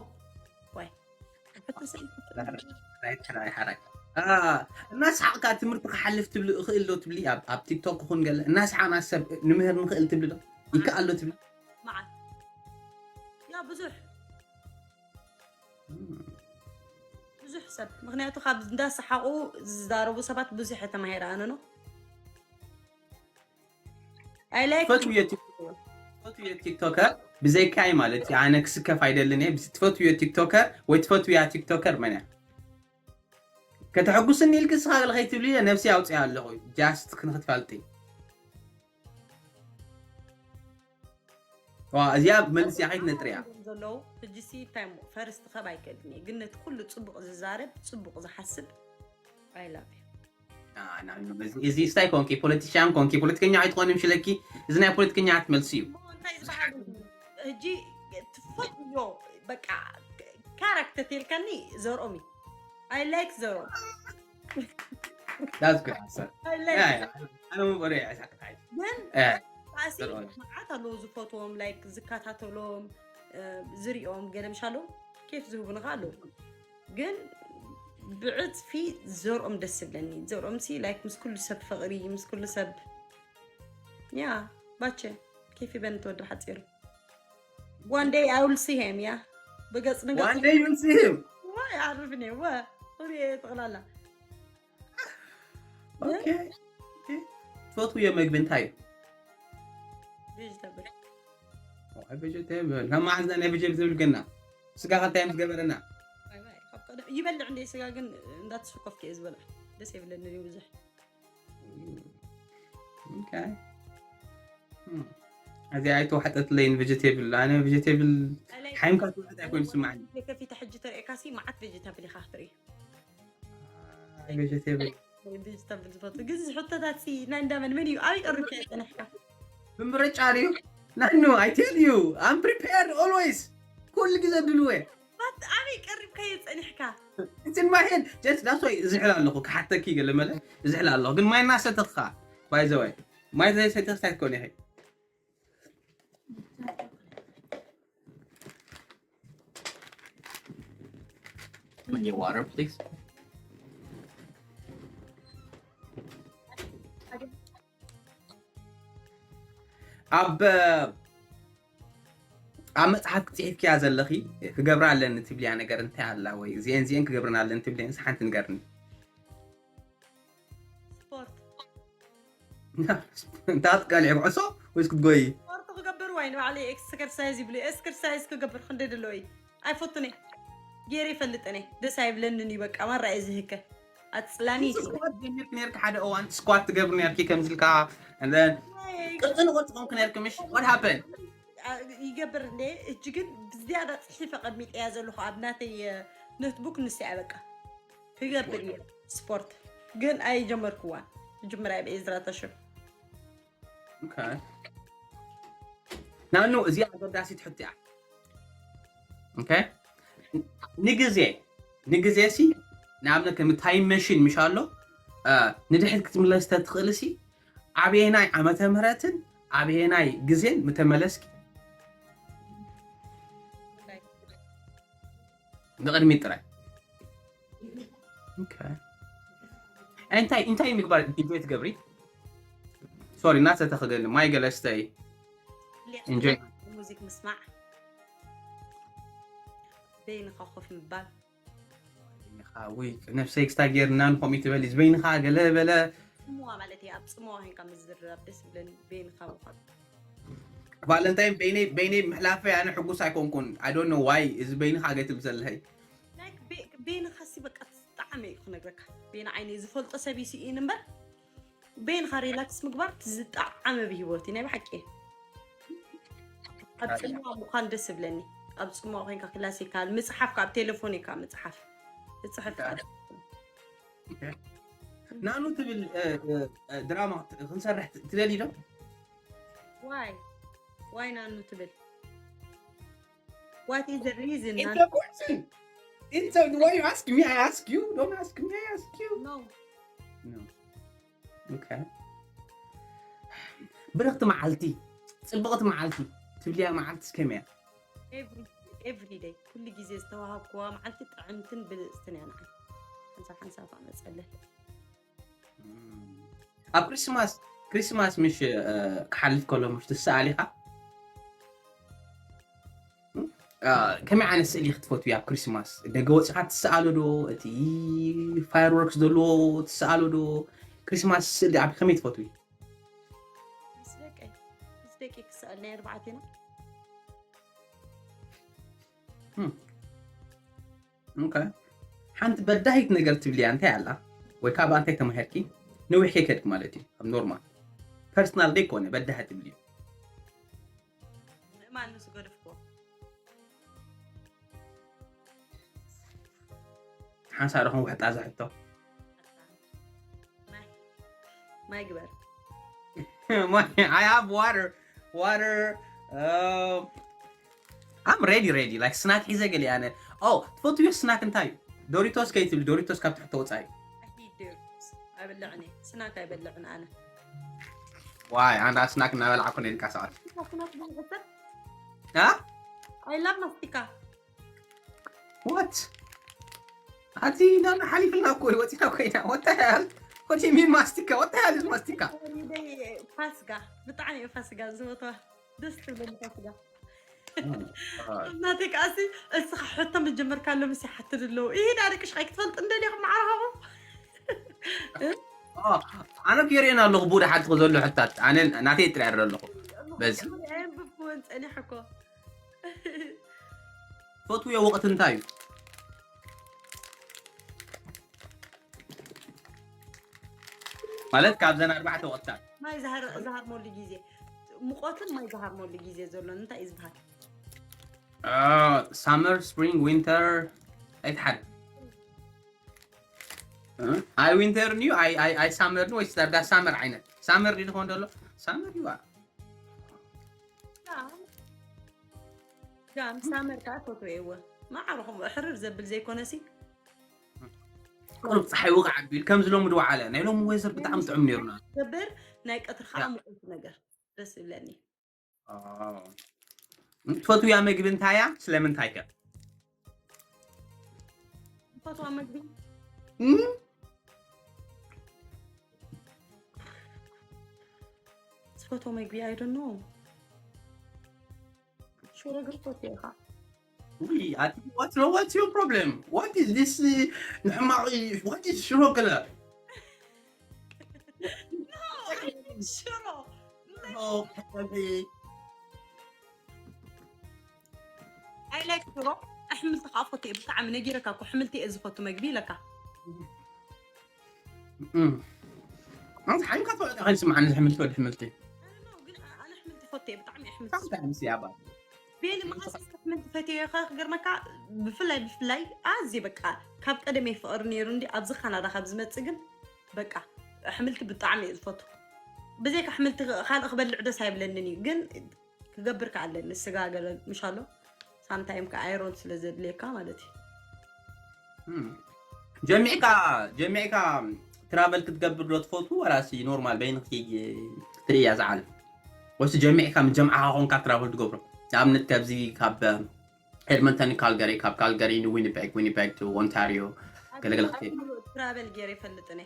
ዋይ እናስሓቕካ ትምህርቲ ክሓልፍ ትብሊ እኽእል ዶ ትብሊ ኣብ ቲክቶክ ክኹን ገለ እናስሓቕና ሰብ ንምህር ንኽእል ትብሊ ዶ ይከኣል ዶ ትብሊ መዓት ያ ብዙሕ ብዙሕ ሰብ ምክንያቱ ካብ እንዳሰሓቑ ዝዛረቡ ሰባት ብዙሕ ተማሂረ ኣነ ነው ፈትውዮ ቲክቶከር ብዘይካይ ማለት ኣነ ክስከፍ ኣይደልን እየ ትፈትውዮ ቲክቶከር ወይ ትፈትውያ ቲክቶከር መን እያ ከተሐጉስኒ ኢልክ ስኻ ለኸይትብሊ ነብሲ ኣውፅያ ኣለኹ ጃስት ክንክትፋልጢ እዚኣ መልስ እያ ከይትነጥርያ ዘለዉ ሕጂ ሲ እንታይ ፈርስት ከብ ኣይክእልን እየ ግን ነቲ ኩሉ ፅቡቅ ዝዛረብ ፅቡቅ ዝሓስብ ኣይላብ እዚ ስታይ ኮንኪ ፖለቲሽያን ኮንኪ ፖለቲከኛ ኣይትኾኒ ምሽለኪ እዚ ናይ ፖለቲከኛ ትመልሲ እዩ እንታይ ዝበሃል ሕጂ ትፈትዮ በቃ ካራክተር ተልካኒ ዘርኦም እዩ I like ዘርኦም That's good answer. I like Yeah, yeah. I don't worry. I sacrifice. ግን Yeah. ፋሲ ዘርኦም። መዓት ኣለዉ ዝፈትዎም ላይክ ዝከታተሎም ዝሪኦም ገለ ምሻሎ ኬፍ ዝህቡንኻ ኣለዉ ግን ብዕፅፊ ዘርኦም ደስ ዝብለኒ ዘርኦም ሲ ላይክ ምስ ኩሉ ሰብ ፍቕሪ ምስ ኩሉ ሰብ ያ ባቸ ኬፍ ይበን ተወዲ ሓፂሩ one day I will see him ያ ብገፅ ንገፅ One day you'll see him. ይዓርፍኒ ወ ሪየ ጠቕላላ Okay. ትፈትውዮ መግቢ እንታይ እዩ ቬጅተብል ቬጀቴብል ካብ መዓዝና ናይ ቬጀቴብል ገና ስጋ ከልታይ ምስ ገበረና ይበልዕ እንደ ስጋ ግን እንዳተሸኮፍክ እየ ዝበልዕ ደስ የብለኒ ብዙሕ እዚ ኣይተዋሕጠትለይን ቬጀቴብል ኣነ ቬጀቴብል ሓይምካ ትውሕጥ ኣይኮይኑ ስማዓኒ ከፊተ ሕጂ ተርእካ ሲ መዓት ቬጀታብል ኢካ ክትርኢ ቬጀቴብል ቬጅተብል ዝፈቱ ግን ዝሕቶታት ሲ ናይ እንዳመን መን እዩ ኣበይ ቀሪብካ የፀንሕካ ብምርጫ ድዩ ናኑ I tell you I'm prepared always ኩሉ ግዜ ድልወ ኣበይ ቀሪብካ የፀኒሕካ It's in my head just that's why ዝሕል ኣለኹ ክሓተኪ ገለ መለ ዝሕል ኣለኹ ግን ማይ እናሰተኻ by the way ማይ ዘይሰተኽስ ኣይትኮን ኢኺ Can you water, please? ኣብ ኣብ መጽሓፍ ክጽሒፍክያ ዘለኺ ክገብራ ኣለኒ ትብልያ ነገር እንታይ ኣላ ወይ እዚአን እዚአን ክገብርና ኣለኒ ትብልየን ሓንቲ ንገርኒ። ስፖርት እንታይ ትቃልዒ ኩዕሶ ወይስ ክትጎይ? ስፖርት ክገብር ወይ ንባዕለይ ኤክሰርሳይዝ ይብሉ። ኤክሰርሳይዝ ክገብር ክንደይ ደለዎ እዩ ኣይፈቱን እየ። ገይረ ይፈልጥን እየ። ደስ ኣይብለንን እዩ በቃ ማራ እየ ዝህከ ኣፅላኒ እዩ። ስኳት ጀሚርክ ነርክ ሓደ እዋን ስኳት ትገብር ነርኪ ከምዝልካ and then ቅርፂ ንቅርፂ ኮንክ ነርክ ምሽ what happened? ይገብር እንደ እጅ ግን ብዝያዳ ፅሒፈ ቀሚጠያ ዘለኹ ኣብ ናተይ ኖትቡክ ንስያ በቃ ክገብር እየ ስፖርት ግን ኣይጀመርክዋን። ምጅምራይ ብኤዝራ ተሽም Okay. ናኑ እዚኣ ኣገዳሲት ሕቶ እያ። Okay? ንግዜ ንግዜ ሲ ንኣብነት ከም ታይም መሽን ምሽ ኣሎ እ፣ ንድሕሪት ክትምለስ ተትኽእል ሲ ኣበየናይ ዓመተ ምህረትን ኣበየናይ ግዜን ምተመለስኪ? ንቅድሚት ጥራይ። Okay. እንታይ እንታይ ምግባር ኢንጆይ ትገብሪ? ሶሪ እናሰተ ክደሊ ማይ ገለስተይ ኢንጆይ ሙዚክ ምስማዕ በይንኻ ኮፍ ምባል ውይ ነብሰይ ክስታ ጌርና ንኸምኡ ትበሊ ዝበይንኻ ገለ በለ ጽምዋ ማለት እዩ። ኣብ ጽምዋ ኮይንካ ምዝርራብ ደስ ይብለኒ። በይንኻ ምዃን ቫለንታይን በይነይ በይነይ ምሕላፈይ ኣነ ሕጉስ ኣይኮንኩን። I don't know why እዚ በይንኻ ገትብል ዘለኸይ ላይክ ቤ- ቤንኻ ሲ በቃ ዝጣዕመ እዩ ክነግረካ። ቤን ዓይነይ ዝፈልጦ ሰብ እዩ ስኢን እምበር ቤንኻ ሪላክስ ምግባር እቲ ዝጣዕመ ብሂወት እዩ ናይ ብሓቂ። ኣብ ጽምዋ ምዃን ደስ ይብለኒ። ኣብ ጽምዋ ኮይንካ ክላሲካል ምጽሓፍ ካብ ቴሌፎን እዩ ካብ ምጽሓፍ እጽሕፍ ናኑ ትብል እ፣ እ፣ እ፣ ድራማ ክንሰርሕ ት- ትደሊ ዶ? ዋይ ዋይ ናኑ ትብል What is the reason? It's a question. It's a, why you ask me? I ask you. Don't ask me. I ask you. No. No. Okay. ብርኽቲ መዓልቲ ጽብቕቲ መዓልቲ ትብልያ መዓልቲ እስከመያ? Every every day ኩሉ ግዜ ዝተዋሃብክዋ መዓልቲ ጥዕምትን ብልጽትን እያ ንዓይ። ሓንሳብ ሓንሳብ ከዓ መጸለል። ኣብ ክሪስማስ ክሪስማስ ምሽ እ፣ ክሓልፍ ከሎ ምሽ ትሰኣል ኢኻ? እ፣ ከመይ ዓይነት ስእሊ ክትፈትዊ ኣብ ክሪስማስ ደገ ወፂኻ ትሰኣሎ ዶ እቲ ፋየርወርክስ ዘለዎ ትሰኣሎ ዶ? ክሪስማስ ስእሊ ኣብ ከመይ ትፈትዊ? ምስ ደቀይ ምስ ደቂ ክስኣል ናይ ኣርባዕቴና ኦኬ ሓንቲ በዳሂት ነገር ትብልያ እንታይ ኣላ ወይ ካብ እንታይ ተማሄርኪ? ነዊሕ ከይከድክ ማለት እዩ ኣብ ኖርማል ፐርሰናል ደይ ኮነ በዳሂ ትብልዩ ምእማን ምስ ገድፍዎ ሓንሳእ ዶ ክንውሕጣ ዝሕቶ ማይ ማይ ግበር I have water. Water. Uh, I'm ready, ready. Like snack ሒዘ ገሊ ኣነ። Oh, ትፈትዮ ስናክ እንታይ እዩ? ዶሪቶስ ከይትብል ዶሪቶስ ካብ ትሕቶ ወፃኢ። ኣይደርስ ኣይበልዕን እየ ስናክ ኣይበልዕን ኣነ ዋይ ኣንዳ ስናክ እናበላዕኩ ነልካ ሰዓት ስናክ ብዙሕ ሰብ አ I love ማስቲካ What? ኣቲ ናብ ሓሊፍና እኮ ወፂና ኮይና What the hell? What do you mean ማስቲካ? What the hell is ማስቲካ? ፋስጋ ብጣዕሚ እዩ ፋስጋ ዝፈትዋ ደስ ትብለኒ ፋስጋ እናተይ ከዓሲ እስኻ ሕቶ መጀመርካ ኣሎ ምስ ይሓትድ ኣለዉ ይሄ ዳርቅሽ ኣይክትፈልጥ እንደሊኹም ማዕረኻኹም ኣነ ክርእየን ኣለኹ ቡዳ ሓትኹ ዘሎ ሕታት ኣነ ናተይ ጥራይ ኣለኹ በዚ ኣንብብክወን ፀኒሐ እኮ ፈትውዮ ወቕቲ እንታይ እዩ ማለት ካብዘን ኣርባዕተ ወቕትታት ማይ ዝሃርመሉ ግዜ ሙቆትን ማይ ዝሃርመሉ ግዜ ዘሎ እንታይ እዩ ዝበሃል ሳመር ስፕሪንግ ዊንተር ኣይትሓድ ኣይ ዊንተር ዩ ኣይ ሳመር ዩ ወይስ ዳርጋ ሳመር ዓይነት ሳመር ዩ ዝኾን ዘሎ ሳመር ዩ ጋም ሳመር ከዓ ፈትወ እወ ማዕረኹም ሕርር ዘብል ዘይኮነሲ ቁሩብ ፀሓይ ውቃዕ ኣቢል ከምዚ ሎሚ ድወዓለ ናይ ሎሚ ወዘር ብጣዕሚ ጥዑም ነይሩና ገብር ናይ ቀትሪ ከዓ ሙቀት ነገር ደስ ይብለኒ ትፈትውያ መግቢ እንታያ ስለምንታይ ከ ፈትዋ መግቢ እም? ዝፈትዎ መግቢ ኣይደኖ ሽሮ ግን ትፈትዮ ኢኻ። ውይ ኣቲ what no what's your problem? What is this? ንሕማቕ what is ሽሮ ገለ? ሽሮ I like ሽሮ። ኣሕምልቲ ከዓ ፈትየ ብጣዕሚ ነጊረካ እኮ ኣሕምልቲ እየ ዝፈቱ መግቢ ኢለካ። ኣንተ ሓይልካ ትፈልጥ ኸን ስማዕ ንሕምልቲ ወዲ ሕምልቲ ግን ኣነ ኣሕምልቲ ፈትየ ብጣዕሚ ኣሕምልቲ sometimes ያባ ቤኒ መዓስ ኣሕምልቲ ፈትየ ኢኻ ክገርመካ። ብፍላይ ብፍላይ ኣዝየ በቃ ካብ ቀደመይ ፍቕሪ ነይሩ እንዲ ኣብዚ ካናዳ ካብ ዝመፅእ ግን በቃ ኣሕምልቲ ብጣዕሚ እየ ዝፈቱ። ብዘይካ ኣሕምልቲ ካልእ ክበልዕ ደስ ኣይብለንን እዩ ግን ክገብር ከዓ ኣለኒ ስጋ ገለ ምሻሎ ሳምታይም ከዓ ኣይሮን ስለ ዘድልየካ ማለት እዩ። ጀሚዕካ ጀሚዕካ ትራቨል ክትገብር ዶ ትፈቱ ወላሲ ኖርማል በይንኺ ክትርእያ ዝዓለም ወይስ ጀሚዕካ ምስ ጀምዓኻ ኮንካ ትራቨል ትገብሮ? ንኣብነት ካብዚ ካብ ኤድመንተን ካልገሪ ካብ ካልገሪ ንዊኒፔግ ዊኒፔግ ቱ ኦንታሪዮ ገለገለ ክትከይድ ትራቨል ገይረ ይፈልጥነ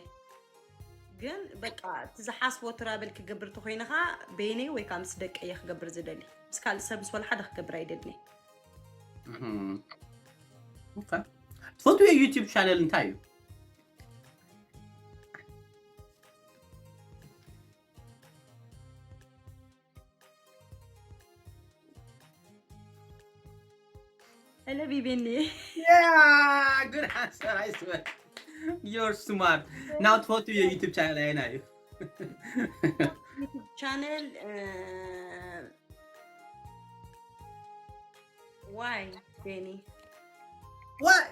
ግን በቃ እቲ ዝሓስቦ ትራቨል ክገብር ተኮይንካ በይነይ ወይ ከዓ ምስ ደቀየ ክገብር ዝደሊ ምስ ካልእ ሰብ ምስ ወላ ሓደ ክገብር ኣይደልኒ። ትፈትዎ ዩቲዩብ ቻነል እንታይ እዩ? Hello ቢቢኒ Yeah, good answer, I swear. You're smart. Now ትፈትዎ ዩቲዩብ ቻነል ኣየና እዩ? ቻነል ዋይ ቤኒ What?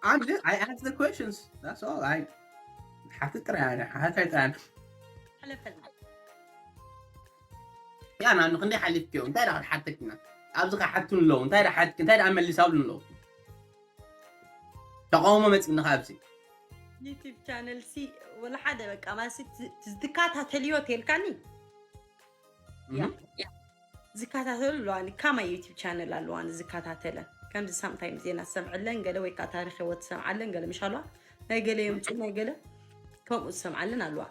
I'm just, I asked the questions. That's all. I ሓትት ጥራይ ሓትት ጥራይ ሓለፈልና ያ ና ንክንደይ ሓሊፍክዮ እንታይ ዳ ክትሓተክና ኣብዚ ክሓቱ ኣለዉ እንታይ ዳ ሓትክ እንታይ ዳ መሊሳሉ ኣለዉ ተቃውሞ መፂእኒ ኣብዚ ዩቲብ ቻነል ሲ ወላ ሓደ በቃ ማለት ዝትካታተልዮ ተልካኒ ዝከታተሉ ኣለዋኒ ካማይ ዩቲብ ቻነል ኣለዋኒ ዝከታተለን ከምዚ ሳምታይም ዜና ትሰምዐለን ገለ ወይ ከዓ ታሪክ ህይወት ትሰምዓለን ገለ ምሽ ኣለዋ ናይ ገለ የምፁ ናይ ገለ ከምኡ ዝሰምዓለን ኣለዋ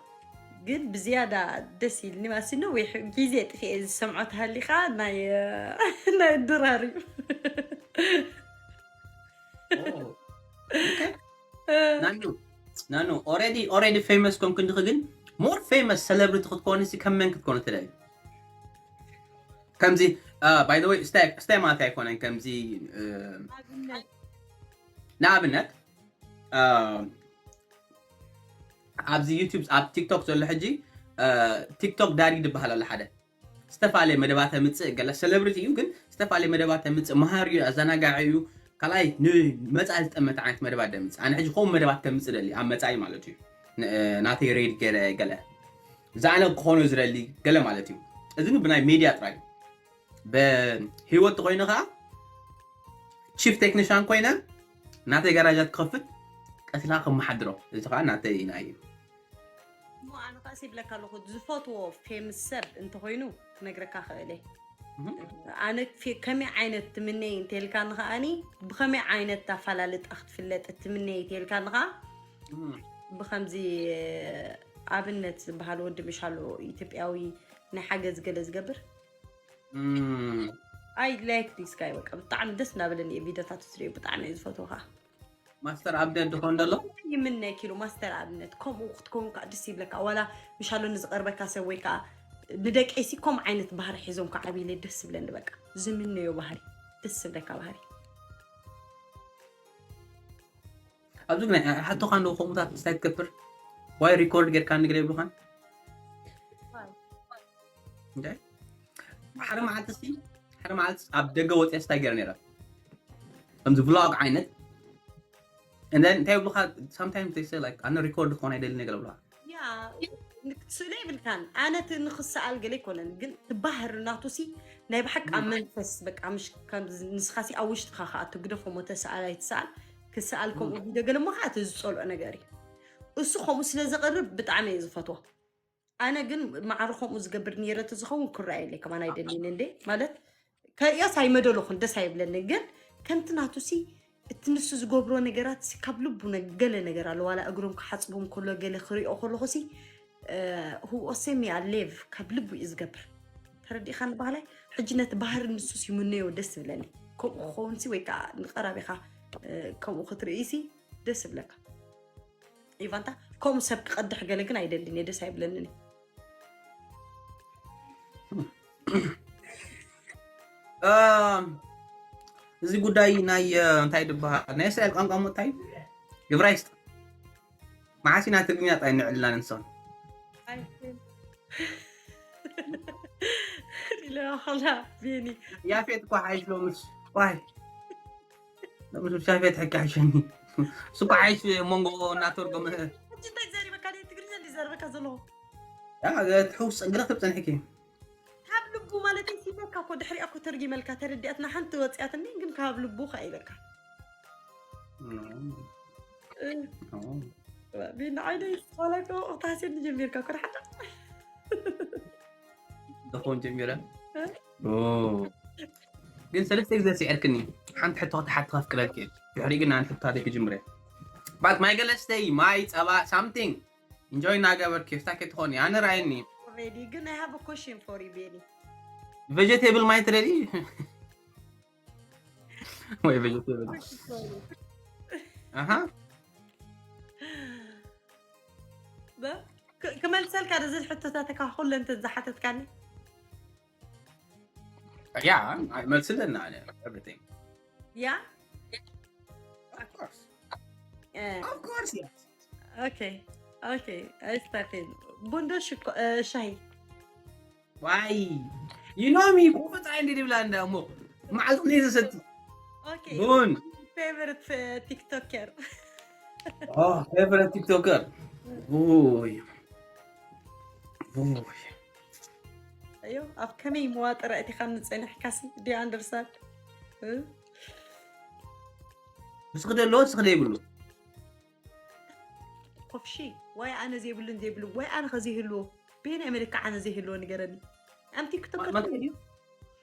ግን ብዝያዳ ደስ ኢልኒ ማሲ ነዊሕ ግዜ ጥፍኤ ዝሰምዖ ተሃሊካ ናይ ናይ ድራር እዩ ናኑ ናኑ already already famous ኮንክ እንድኺ ግን more famous celebrity ክትኮኒ ሲ ከም መን ክትኮኒ ትደሊ ከምዚ by the way ስታይ ማለት ኣይኮነን ከምዚ ንኣብነት ኣብዚ ዩቲብ ኣብ ቲክቶክ ዘሎ ሕጂ ቲክቶክ ዳዲ ዝበሃል ኣሎ ሓደ ዝተፈላለየ መደባት ተምፅእ ገለ ሴሌብሪቲ እዩ ግን ዝተፈላለየ መደባት ተምፅእ መሃሪ እዩ ኣዘናጋዒ እዩ ካልኣይ ንመፃኢ ዝጠመት ዓይነት መደባት ደምፅእ ኣነ ሕጂ ከምኡ መደባት ተምፅእ ደሊ ኣብ መፃኢ ማለት እዩ ናተይ ሬድ ገለ ገለ ዝኣነ ክኾኖ ዝደሊ ገለ ማለት እዩ እዚ ግን ብናይ ሜድያ ጥራይ ብህይወት ተኮይኑ ከዓ ቺፍ ቴክኒሻን ኮይነ ናተይ ጋራጃት ክኸፍት ቀሲልካ ከመሓድሮ እዚ ከዓ ናተይ ኢና እዩ እሞ ኣነ ከዓ ይብለካ ኣለኹ ዝፈትዎ ፌምስ ሰብ እንተኮይኑ ክነግረካ ክእለ ኣነ ከመይ ዓይነት ትምነይ እንተልካ ንከኣኒ ብከመይ ዓይነት ኣፈላለጣ ክትፍለጥ ትምነይ ተልካ ንከዓ ብከምዚ ኣብነት ዝበሃል ወዲ ምሻሎ ኢትዮጵያዊ ናይ ሓገዝ ገለ ዝገብር I like this guy በቃ ብጣዕሚ ደስ እናበለኒ እየ ቪዲዮታት ዝሪኦ ብጣዕሚ እየ ዝፈትዎ ከዓ ማስተር ኣብነት ድኾን ደሎ ይምነ ኪሎ ማስተር ኣብነት ከምኡ ክትከውን ከዓ ደስ ይብለካ ዋላ ምሻሎ ንዝቀርበካ ሰብ ወይ ከዓ ንደቀይሲ ከምኡ ዓይነት ባህሪ ሒዞም ከዓ ዓብይለ ደስ ዝብለኒ በቃ ዝምነዮ ባህሪ ደስ ዝብለካ ባህሪ ኣብዚ ግን ሓቶካ እንዶ ከምኡታት እንታይ ትገብር ዋይ ሪኮርድ ጌርካ ንግደ ይብሉኻን ሓደ መዓልቲ ሲ ሓደ መዓልቲ ኣብ ደገ ወፅያ ስታይ ገይረ ነረ ከምዚ ቭሎግ ዓይነት and then እንታይ ይብሉካ sometimes they say like ኣነ ሪኮርድ ክኾን ኣይደሊ ነገር ብሉካ ስእለ ይብልካን ኣነ ንክሰኣል ገለ ይኮነን ግን ትባህር ናቱ ሲ ናይ ብሓቂ ኣብ መንፈስ በቃ ምሽ ንስኻ ሲ ኣብ ውሽጥካ ከዓ ትግደፎ ሞ ተሰኣል ኣይትሰኣል ክሰኣል ከምኡ ቪድዮ ገለ ሞ ከዓ እቲ ዝፀልኦ ነገር እዩ እሱ ከምኡ ስለ ዘቕርብ ብጣዕሚ እየ ዝፈትዎ ኣነ ግን ማዕረ ከምኡ ዝገብር ነይረ ተዝኸውን ክረኣየለይ ከማን ኣይደልን እንዴ ማለት ከርእዮስ ኣይመደለኹን ደስ ኣይብለንን ግን ከምቲ ናቱ ሲ እቲ ንሱ ዝገብሮ ነገራት ካብ ልቡ ገለ ነገር ኣሎ ዋላ እግሮም ክሓፅቦም ከሎ ገለ ክሪኦ ከለኹ ሲ ሁኦሴሚ ኣሌቭ ካብ ልቡ እዩ ዝገብር ተረዲእካ ንባህላይ ሕጂ ነቲ ባህሪ ንሱስ ይምነዮ ደስ ዝብለኒ። ከምኡ ክኸውንሲ ወይ ከዓ ንቐራቢኻ ከምኡ ክትርእይሲ ደስ ዝብለካ። ኢቫንታ ከምኡ ሰብ ክቐድሕ ገለ ግን ኣይደልን እየ፣ ደስ ኣይብለንን እዩ። እዚ ጉዳይ ናይ እንታይ ድበሃል ናይ እስራኤል ቋንቋ ሞ እንታይ ግብራይስጥ መዓስ ኢና ትግርኛ ጣይ ንዕልና ንንሰን ኢለዋኸላ ቤኒ ያፌት እኳ ሓይሽ ሎምስ ዋይ ሎምስ ያፌት ሕቂ ሓይሸኒ እሱ እኳ ሓይሽ መንጎ እናተርጎመ እንታይ ዘሪበካ ትግርኛ እንዲ ዘርበካ ዘለኹ ትሕውስ ግረክብ ፀንሕኪ ካብ ልቡ ማለት ሲበካ እኮ ድሕሪኣ እኮ ተርጊመልካ ተረዲኣትና ሓንቲ ወፅያትኒ ግን ካብ ልቡ ከ ኢለካ ንዓይነይ ስኻላዶ እታሴን ጀሚርካ ኮርሓዳ ዝኾን ጀሚረ ግን ሰለስተ ግዜ ስዕርክኒ ሓንቲ ሕቶ ክትሓት ከፍቅረልክ ድሕሪ ግን ኣንተ ብታደይ ክጅምረ ባት ማይ ገለስተይ ማይ ፀባ ሳምቲንግ ኢንጆይ እናገበርክ ስታ ከትኾኒ ኣነ ራይኒ ግን I have a question for you ቤኒ ቬጀቴብል ማይ ትደሊ ወይ ቬጀቴብል ኣሃ ክመልሰልካ እዚ ሕቶታተካ ኩለን ዝሓተትካኒ ያ መልስለና everything ያ of course of course yes okay okay ኣይስታፊን ቡንዶ ሽኮ ሻሂ ዋይ you know me ኮፈ ፀሓይ እንዴት ይብላ እንዳ እሞ መዓልቲ እንዴት ዝሰቲ okay ቡን favorite tiktoker oh favorite tiktoker ውይ ውይ ኣዮ ኣብ ከመይ መዋጥር ኣእቲኻ ንፀኒሕካሲ do you understand ንስኺ ደለዎ ንስኺ ዘይብሉ ኮፍሺ ዋይ ኣነ ዘይብሉን ዘይብሉ ዋይ ኣነ ከዘይህልዎ በየናይ መለክዕ ኣነ ዘይህልዎ ንገረኒ ኣም ቲክቶከር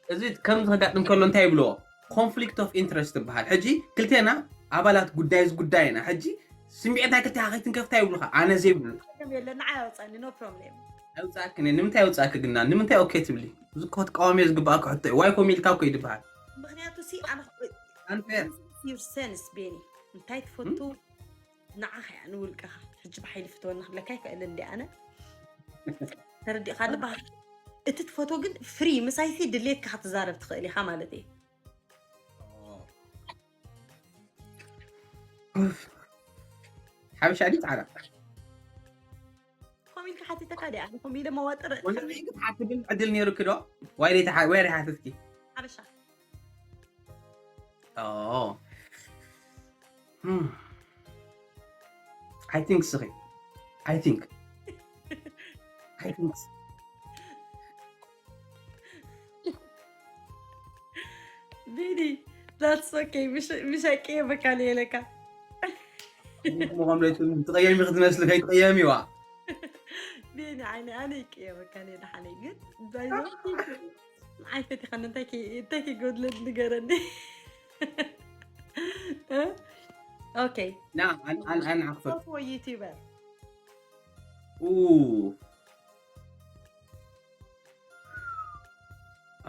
እዚ ከም ዝከጋጥም ከሎ እንታይ ይብልዎ conflict of interest ትበሃል ሕጂ ክልቴና ኣባላት ጉዳይ እዚ ጉዳይ ኢና ሕጂ ስምዒት ናይ ክልቴኻ ከይትንከፍታ ይብሉኻ ኣነ ዘይብሉ የለ ንዓ ያውፃኒ no problem ኣይውፃእክን እየ ንምንታይ ኣይውፃእክ ግና ንምንታይ ኦኬ ትብሊ እዚ እኮ ትቃወምዮ ዝግባእካ ሕቶ እዩ ዋይ ኮም ኢልካ እኮ ይድበሃል ምክንያቱ ሲ ኣነ unfair your sense ቤኒ እንታይ ትፈቱ ንዓኻ እያ ንውልቅኻ ሕጂ ብሓይሊ ፍትወና ክብለካ ይክእል እንዲ ኣነ ተረዲእካ ዝበሃል እቲ ትፈትዎ ግን ፍሪ ምሳይሲ ድሌትካ ክትዛረብ ትኽእል ኢኻ ማለት እዩ ሓበሻ ድዩ ፃዕዳ ኮሚልካ ሓቲተካ ዲ ኣነ ኮሚለ መዋጥር ወንድመይ ግን ሓትብል ዕድል ነይሩኪ ዶ ዋይ ደይ ተሓ- ወይ ደይ ሓተትኪ ሓበሻ Oh. Hmm. I think ስኺ I think I think ቢኒ that's okay ምሽ ኣይቅየመካን እየ ኢለካ ምኾም ትቐየሚ ክትመስሊ ከይትቐየሚዋ ቢኒ ዓይነ ኣነ ይቅየመካን እየ ደሓነይ ግን ኣይፈቲኻኒ እንታይ ከይጎድለኒ ንገረኒ okay ና ኣን ኣን ኣን ዓኽፈት for YouTuber Ooh.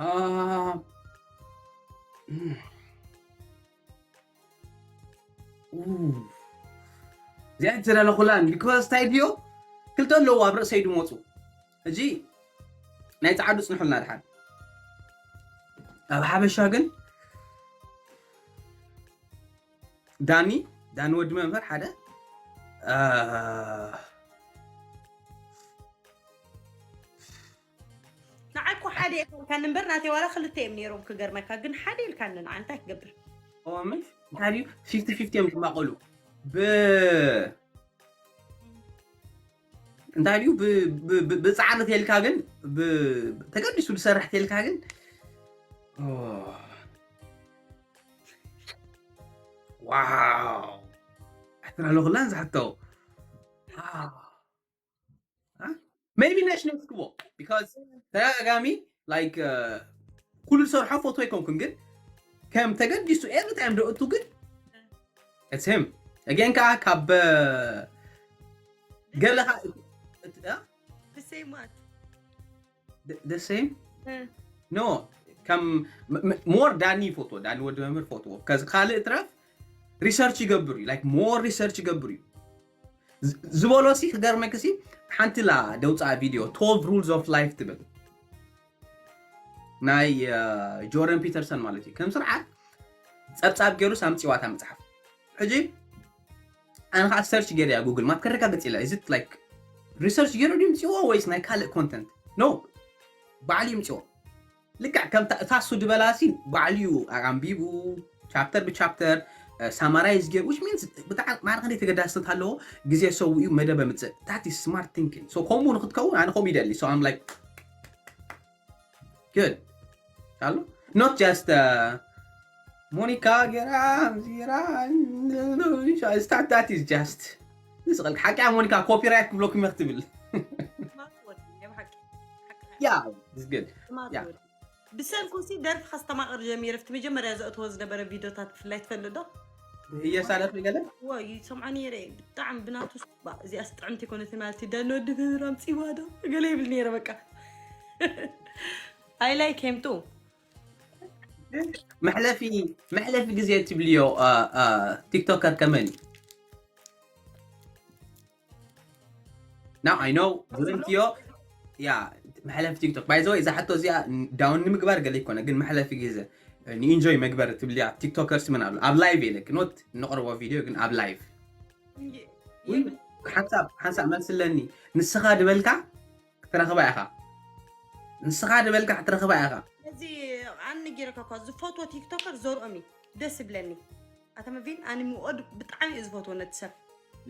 Uh, mm. Ooh. እዚኣ ትዘላለኹላን because እንታይ ድዮ ክልተ ኣለዎ ኣብ ርእሰይ ድመፁ ሕጂ ናይ ፀዓዱ ፅንሑልና ድሓን ኣብ ሓበሻ ግን ዳኒ ዳኒ ወዲ መምህር ሓደ ንዓይ እኮ ሓደ የፈልካኒ እምበር ናተይ ዋላ ክልተ እዮም ነይሮም ክገርመካ ግን ሓደ ኢልካኒ ንዓ እንታይ ክገብር ኦምሽ እንታይ ድዩ ፊፍቲ ፊፍቲ እዮም ዝማቐሉ ብ እንታይ ድዩ ብፃዕሪ ተልካ ግን ተገዲሱ ዝሰርሕ ተልካ ግን ዋው ኣሕትና ኣለኹላን ዝሓተው maybe ነሽ ነስክዎ because ተደጋጋሚ like ኩሉ ዝሰርሖ ፎቶ ኣይኮንኩን ግን ከም ተገዲሱ every time ደእቱ ግን it's him again ከዓ ካብ ገለኻ ብሰይማት the same no ከም more ዳኒ ይፈትዎ፣ ዳኒ ወዲ መምህር ይፈትዎ። ከዚ ካልእ ትረፍ research ይገብር እዩ፣ like more research ይገብር እዩ። ዝበሎ ሲ ክገርመክ ሲ ሓንቲ ላ ደውፃ ቪድዮ twelve rules of life ትብል ናይ ጆርደን ፒተርሰን ማለት እዩ። ከም ስርዓት ፀብፃብ ገይሩ ሳምፂዋታ መፅሓፍ ሕጂ ኣነ ከዓ search ገይረ እያ ጉግል ማፕ ከረጋግፅ ኢለ is it like research ገይሩ ድዩ ምፅዎ ወይስ ናይ ካልእ content? No ባዕሉ ይምፅዎ። ልክዕ ከም እታ እሱ ድበላ ሲ ባዕሉ እዩ ኣንቢቡ chapter ብ chapter summarize ገይሩ which means ብጣዕሚ ማዕረ ክንደይ ተገዳስነት ኣለዎ። ግዜ ሰዊኡ መደብ ምፅእ that is smart thinking። So ከምኡ ንክትከውን ኣነ ከምኡ ይደሊ። So I'm like good ኣሎ not just ሞኒካ ገራ ዚራ that is just ንስቐልካ ሓቂ ሞኒካ copyright ክብለኩም ክትብል yeah it's good yeah ብሰንኩ ሲ ደርፊ ከስተማቕር ጀሚረ ኣብቲ መጀመርያ ዘእትዎ ዝነበረ ቪድዮታት ብፍላይ ትፈልጥ ዶ እየሳለፍ ገለ ወይ ሰምዓ ነይረ ብጣዕሚ ብናቱ ባ እዚኣ ስጥዕምቲ ኮነት ማለት ደን ወዲ ክብር ኣምፅዋ ዶ ገለ ይብል ነይረ በቃ I like him too መሕለፊ መሕለፊ ግዜ ትብልዮ ቲክቶከር ከመን እዩ Now I know ዝብልክዮ ያ መሕለፊ ቲክቶክ by the way እዛ ሕቶ እዚኣ down ንምግባር ገለ ይኮነ ግን መሕለፊ ግዜ ን enjoy መግበር ትብልያ ቲክቶከርስ ምን ኣሎ ኣብ live ኢለክ not ንቕርቦ ቪድዮ ግን ኣብ live ሓንሳብ ሓንሳብ መልስለኒ ንስኻ ድበልካ ክትረኽባ ኢኻ ንስኻ ድበልካ ክትረኽባ ኢኻ እዚ ኣነ ነጊረካ እኳ ዝፈትዎ ቲክቶከር ዘርኦም እዩ ደስ ይብለኒ ኣተመቪን ኣነ ምወድ ብጣዕሚ እዩ ዝፈትዎ ነቲ ሰብ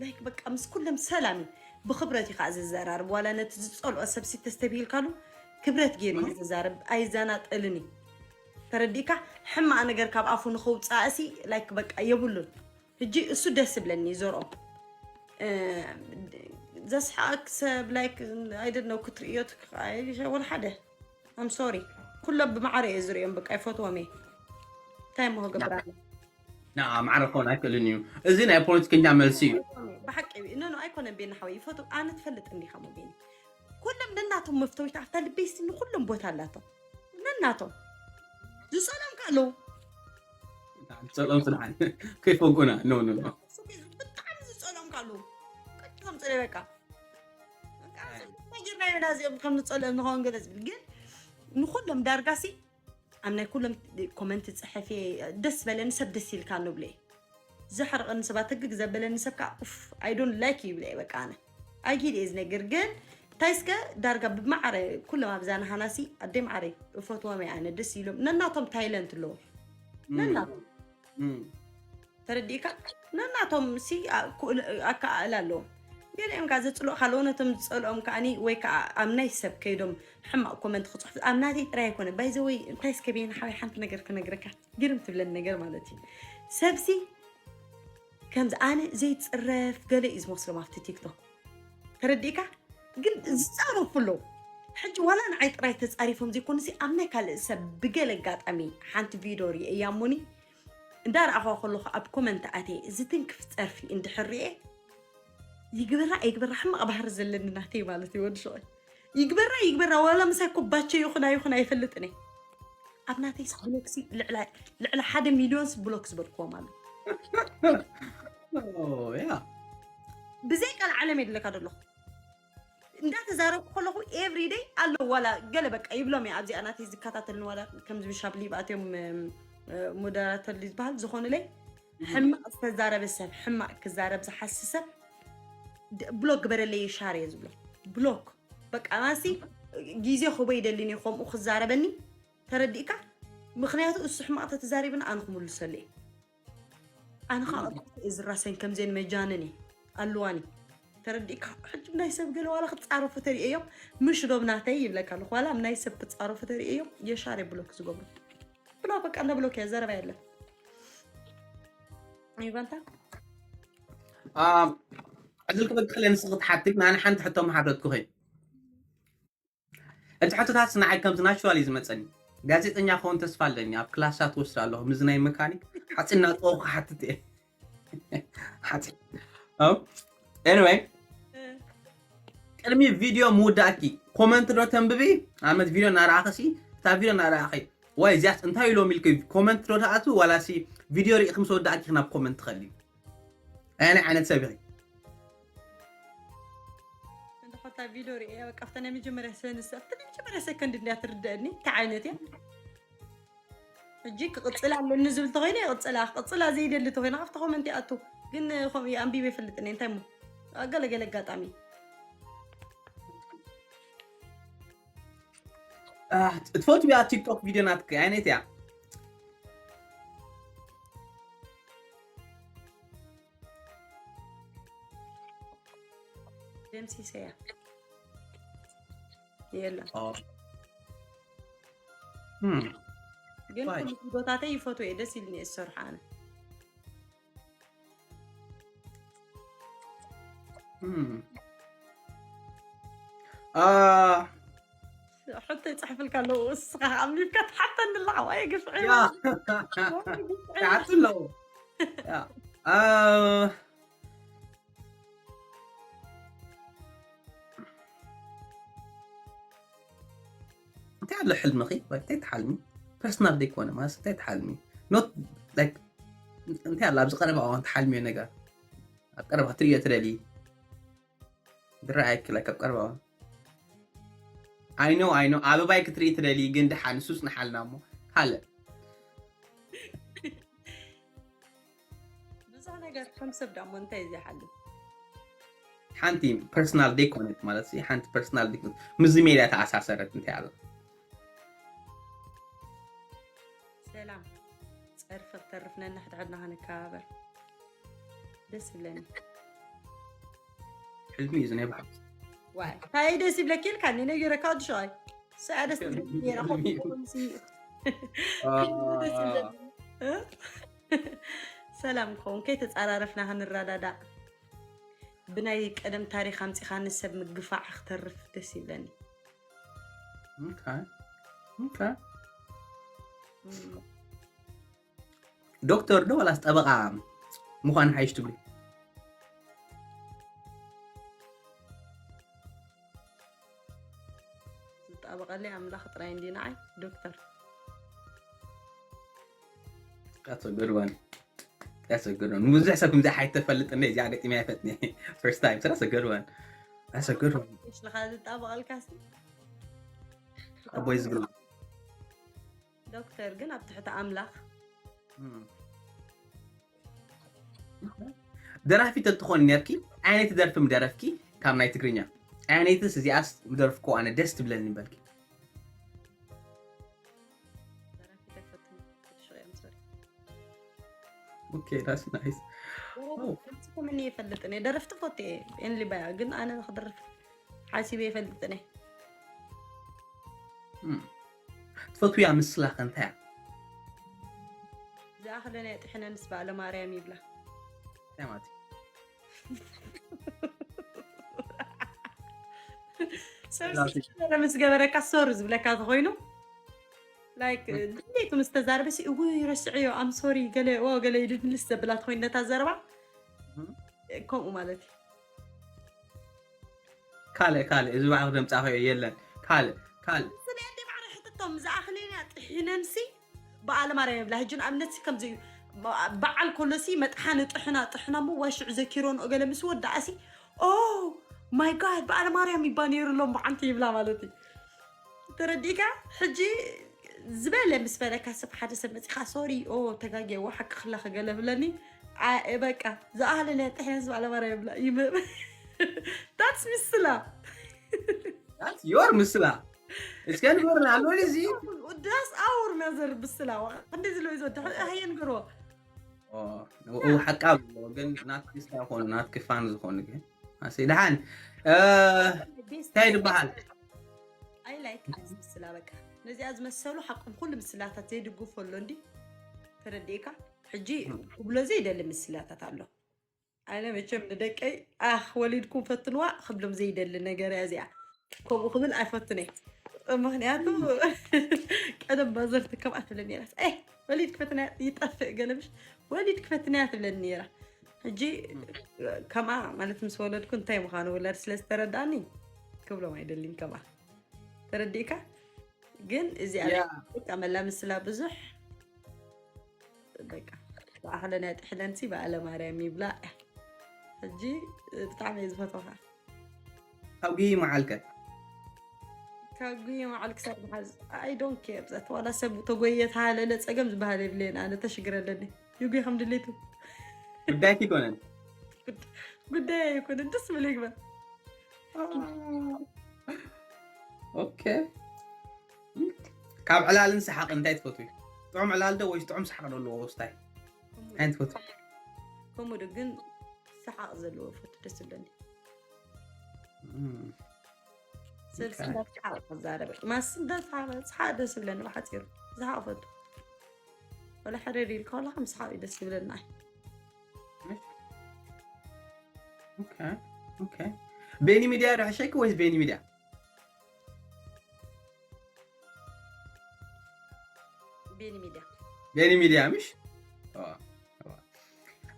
like በቃ ምስ ኩሎም ሰላም እዩ ብክብረት እዩ ከዓ ዝዘራርብ ዋላ ነቲ ዝፀልኦ ሰብ ሲ ተስተብሂልካሉ ክብረት ገይሩ እዩ ዝዛረብ ኣይዘናጠልን እዩ ተረዲእካ ሕማቕ ነገር ካብ ኣፉ ንኸውፃእ ሲ like በቃ የብሉን ሕጂ እሱ ደስ ይብለኒ ዘርኦም ዘስሓቅ ሰብ like I don't know ክትርእዮ ወላ ሓደ I'm sorry ኩሎም ብማዕረ እየ ዝርእዮም በቃ ይፈትዎም እየ እንታይ እሞ ክገብር ኣለ ና ማዕረ ክኸውን ኣይክእልን እዩ እዚ ናይ ፖለቲከኛ መልሲ እዩ ብሓቂ ኖ ኖ ኣይኮነን ቤና ሓወይ ይፈትው ኣነ ትፈልጥ እንዲኻ ሞ ቤኒ ኩሎም ነናቶም መፍተዊት ኣብታ ልበይሲ ንኩሎም ቦታ ኣላቶም ነናቶም ዝፀሎም ከ ኣለዉ ጸሎም ስንሓን ከይፈጉና ኖ ኖ ኖ ብጣዕሚ ዝፀሎም ከ ኣለዉ ቀጥቶም ፅለ በቃ ጌርና ኢና እዚኦም ከም ንፀልኦም ንኸውን ገለ ዝብል ግን ንኩሎም ዳርጋሲ ኣብ ናይ ኩሎም ኮመንት ፅሐፍ ደስ በለኒ ሰብ ደስ ኢልካ ንብሎ ዘሕርቐኒ ሰባት ህግግ ዘበለኒ ሰብ ከዓ ኡፍ I don't like ይብለ በቃ ኣነ ኣጊድ እየ ዝነግር ግን እንታይ እስከ ዳርጋ ብማዕረ ኩሎም ኣብዛ ናሃናሲ ኣደይ ማዕረ እፈትዎም እየ ኣነ ደስ ኢሎም ነናቶም ታይለንት ኣለዎም ነናቶም ተረዲእካ ነናቶም ሲ ኣከኣእል ኣለዎም ገሊኦም ከዓ ዘፅልኦ ካልኦ ነቶም ዝፀልኦም ከዓኒ ወይ ከዓ ኣብ ናይ ሰብ ከይዶም ሕማቕ ኮመንት ክፅሕፉ ኣብ ናተይ ጥራይ ኣይኮነ ባይዘወይ እንታይ እስከ ቤና ሓወይ ሓንቲ ነገር ክነግረካ ግርም ትብለኒ ነገር ማለት እዩ ሰብሲ ከምዚ ኣነ ዘይፅረፍ ገለ እዩ ዝመስሎም ኣብቲ ቲክቶክ ተረዲእካ ግን ዝፃረፉ ኣለዉ ሕጂ ዋላ ንዓይ ጥራይ ተፃሪፎም ዘይኮኑሲ ኣብ ናይ ካልእ ሰብ ብገለ ኣጋጣሚ ሓንቲ ቪድዮ ርእየ እያ እሞኒ እንዳረኣኹዋ ከለኹ ኣብ ኮመንት ኣትየ ዝትንክፍ ፀርፊ እንድሕር ርእየ ይግበራ ኣይግበራ ሕማቕ ባህሪ ዘለኒ ናተይ ማለት እዩ ወዲ ሸቆይ ይግበራ ይግበራ ዋላ ምሳይ ኮባቸ ይኹን ኣይኹን ኣይፈልጥን እየ ኣብ ናተይ ብሎክሲ ልዕሊ ሓደ ሚልዮንስ ብሎክ ዝበልክዎም ኣሎ ያ ብዘይ ቃል ዓለም የድለካ ደለኹ እንዳተዛረብኩ ከለኹ ኤቭሪደይ ኣለዉ ዋላ ገለ በቃ ይብሎም እየ ኣብዚኣ ናተይ ዝከታተልኒ ዋላ ከምዚ ብሻብ ሊብ ኣትዮም ሞደራተር ዝበሃል ዝኾኑለይ ሕማቕ ዝተዛረበ ሰብ ሕማቕ ክዛረብ ዝሓስ ሰብ ብሎክ ግበረለይ ሻር እየ ዝብሎ ብሎክ በቃ ማሲ ግዜ ክቦ ይደልን እዩ ከምኡ ክዛረበኒ ተረዲእካ ምክንያቱ እሱ ሕማቕ ተተዛሪብና ኣነ ክምልሰሉ እየ ኣነ ከዓ ቅርብቲ እየ ዝራሰን ከምዚአን መጃንን እየ ኣለዋኒ ተረዲእካ ሕጂ ናይ ሰብ ገለ ዋላ ክፃረፉ ተሪእዮም ምሽ ዶብ ናተይ ይብለካ ኣለኹ ዋላ ናይ ሰብ ክፃረፉ ተሪእዮም የሻር ብሎክ ዝገብሩ ብሎ በቃ እንደ ብሎክ እያ ዘረባ የለን ይባንታ ዕድል ክበክለ ንስኺ ትሓትክ ንኣነ ሓንቲ ሕቶ ምሓተትኩኺ እቲ ሕቶታት ንዓይ ከምዚ ናቹራል እዩ ዝመፀኒ ጋዜጠኛ ክኸውን ተስፋ ኣለኒ ኣብ ክላሳት ወስድ ኣለኹ ምዚ ናይ መካኒክ ሓፂን ናፀወ ክሓትት እየ ሓፂን anyway ቅድሚ ቪድዮ ምውዳእኪ ኮመንት ዶ ተንብቢ ኣመት ቪድዮ እናረኣኸሲ እታ ቪድዮ እናረኣኸ ወይ እዚኣስ እንታይ ኢሎም ኢልክ ኮመንት ዶ ትኣትው ዋላሲ ቪድዮ ርኢኺ ምስ ወዳእኪ ናብ ኮመንት ትኸዲ? ኣየናይ ዓይነት ሰብ ኢኺ? እንተ ኾታ ቪድዮ ርኢያ በቃ ኣብታ ናይ መጀመርያ ሰንስ ኣብታ ናይ መጀመርያ ሰከንድ እንድያ ትርደአኒ እንታይ ዓይነት እያ። ሕጂ ክቕጽል ኣለኒ ዝብል ተኾይነ ይቕጽላ፣ ክቕጽላ ዘይደሊ ተኾይነ ካብቲ ኮመንት ይኣቱ። ግን ከምኡ ኣንቢበ ይፈልጥኒ እንታይ እሞ ገለገለ ኣጋጣሚ ትፈትውያ ቲክቶክ ቪድዮ ናትክ ዓይነት እያ? ደምሲሰያ የለን። ግን ኩሉ ቪዲዮታተይ ይፈትዎ እየ፣ ደስ ኢልኒ እየ ዝሰርሖ ኣነ። ሕቶ ይፅሕፍልካ ኣለዉ። እስኻ ኣንቢብካ ትሓተኒ ኣለኻ። ዋይ ግፍዒ። ያ። ትሓቱ ኣለዉ። ያ። አ፣ እንታይ ኣሎ ሕልምኺ? ወይ እንታይ ትሓልሚ? ፐርሰናል ዘይኮነ ማለት እንታይ ትሓልሚ? ኖት ላይክ እንታይ ኣሎ ኣብዚ ቀረባ እዋን ትሓልሚዮ ነገር? ኣብ ቀረባ ክትርእዮ ትደሊ? ዝረኣየኪ ላይክ ኣብ ቀረባ እዋን? I know I know ኣበባይ ክትርኢ ትደሊ ግን ደሓን ንሱ ጽንሓልና እሞ ካልእ ብዙሕ ነገር ከም ሰብ ዳሞ እንታይ እዩ ዝሓልም? ሓንቲ ፐርሰናል ደይኮነት ማለት ሲ ሓንቲ ፐርሰናል ደይኮነት ምስዚ ሜድያ ተኣሳሰረት እንታይ ኣላ? ሰላም ጸርፊ ክተርፍ ነንሕድሕድና ክንከባበር ደስ ይብለኒ። ሕልሚ እዩ ዝናይ ባሕቲ ዋይ እንታይ ደስ ይብለኪ ኢልካኒ ነጊረካ ወዲ ሸዋይ ሰኣ ደስ ትብለኒ ነይራ ከምኡ ሰላም ክኸውን ከይተፃራረፍና ክንረዳዳእ ብናይ ቀደም ታሪክ ኣምፂኻኒ ሰብ ምግፋዕ ክተርፍ ደስ ይብለኒ። ዶክተር ዶ ዋላስ ጠበቃ ምኳን ሓይሽ ትብሉ? ዝጣበቀለይ ኣምላኽ ጥራይ እንዲ ንዓይ ዶክተር That's a good one. That's a good one. ብዙሕ ሰብ ከምዚ ሓይተ ፈልጥ እንደ እዚኣ ገጢመ ኣይፈጥኒ። First time. That's a good one. That's a good one. ሽልኻ ዝጣበቀልካ ሲ ኣቦይ ዝብሎ ዶክተር ግን ኣብ ትሕቲ ኣምላኽ ደራፊ ተትኾኒ ነርኪ ኣየነይቲ ደርፊ ምደረፍኪ? ካብ ናይ ትግርኛ ኣየነይትስ እዚኣስ ምደርፍኮ ኣነ ደስ ትብለኒ በልኪ? ደራፊ ተፈትኒ ትሽቀ ምሰሪ Okay, that's nice. ደረፍቲ ምን ይፈልጥ እኔ ደረፍቲ ፈት ኤንሊባያ ግን ኣነ ክደርፍ ሓሲበ ይፈልጥ እኔ ትፈትውያ ምስላ ከ እንታይ እያ? ዝኣኽለ ናይ ጥሕነንስ በዓለ ማርያም ይብላ እንታይ ማለት እዩ? ሰብ ምስ ገበረካ ሶሪ ዝብለካ ተኮይኑ ላይክ ድሌቱ ምስ ተዛረበ ሲ እው ረስዕዮ ኣም ሶሪ ገለ ኦ ገለ ኢሉ ምልስ ዘብላ ተኮይኑ ነታ ዘረባ ከምኡ ማለት እዩ ካልእ ካልእ እዚ ባዕልክ ደምፃኸዮ የለን ካልእ ካልእ ስለዚ ማዕረ ሕትቶም ዝኣኽለና ጥሒነንሲ በዓል ማርያም ይብላ ሕጂ ንኣብነት ከምዚ እዩ በዓል ኮሎሲ መጥሓኒ ጥሕና ጥሕና ሞ ዋሽዑ ዘኪሮን ኦገለ ምስ ወዳኣሲ ኦ ማይ ጋድ በዓል ማርያም ይባ ነይሩ ሎም ብዓንቲ ይብላ ማለት እዩ ተረዲእካ ሕጂ ዝበለ ምስ በለካ ሰብ ሓደ ሰብ መፂኻ ሶሪ ኦ ተጋጌ ዋሓቂ ክላ ክገለ ብለኒ በቃ ዝኣህለለ ጥሕነስ በዓል ማርያም ይብላ ይምብ that's ምስላ That's your ምስላ እስከ ንገርና ኣሎ እዚ ዳስ ኣውር ናዘር ብስላ ክንደዚ ሎ ይዘ ሃየ ንገርዎ ሓቃ ግን ናትኪ ስታ ይኮኑ ናትኪ ፋን ዝኮኑ ግን ኣሲ ደሓን እንታይ ዝበሃል ኣይ ላይክ ምስላ በቃ ነዚኣ ዝመሰሉ ሓቅም ኩሉ ምስላታት ዘይድግፎ ኣሎ እንዲ ተረዲእካ ሕጂ ክብሎ ዘይደሊ ምስላታት ኣሎ ኣነ መቸም ንደቀይ ኣኽ ወሊድኩም ፈትንዋ ክብሎም ዘይደሊ ነገር እያ እዚኣ ከምኡ ክብል ኣይፈትነ ምክንያቱ ቀደም ባዘርቲ ከምኣ ትብለኒ ነራ ወሊድ ክፈትና ይጠፍእ ገለምሽ ወሊድ ክፈትና ትብለኒ ነራ ሕጂ ከምኣ ማለት ምስ ወለድኩ እንታይ ምዃኑ ውላድ ስለ ዝተረዳእኒ ክብሎም ኣይደልን ከምኣ ተረዲእካ ግን እዚኣ ያ። በቃ መላምስላ ብዙሕ በቃ ብኣኽለን ያጥሕለን ሲ በዓለ ማርያም ይብላዕ። ሕጂ ብጣዕሚ እየ ዝፈትወኻ። ካብ ጉይ መዓልከ ካብ ጉይ መዓል ክሳብ መሓዝ I don't care that ዋላ ሰብ ተጎየ ተሃለለ ጸገም ዝበሃል የብለየን። ኣነ ተሽግር ኣለኒ ይጉይ ከም ድሌቱ ጉዳይክ ይኮነን። ጉዳይ ኣይኮነ ደስ ብል ይግበር። ኦኬ። ካብ ዕላልን ሰሓቕ እንታይ ትፈትዊ? ጥዑም ዕላል ዶ ወይስ ጥዑም ሰሓቕ ዘለዎ ስታይ? እንታይ ትፈትዊ? ከምኡ ዶ ግን ሰሓቕ ዘለዎ ፈቱ ደስ ዝብለኒ። እም፣ ሰልሲ ኦኬ። እንዳሰሓቕ ክዛረብ ማስ እንዳሰሓቕ ሰሓቕ ደስ ዝብለኒ ብሓፂሩ ሰሓቕ ፈቱ። ወላ ሕርር ኢልካ ከለካ ምስሓቕ እዩ ደስ ዝብለኒ። ኦኬ፣ ኦኬ። ቤኒ ሚድያ ዶ ሕሸኪ ወይስ ቤኒ ሚድያ? ቤኒ ሚድያ ቤኒ ሚድያ ምሽ? ዋ፣ ዋ።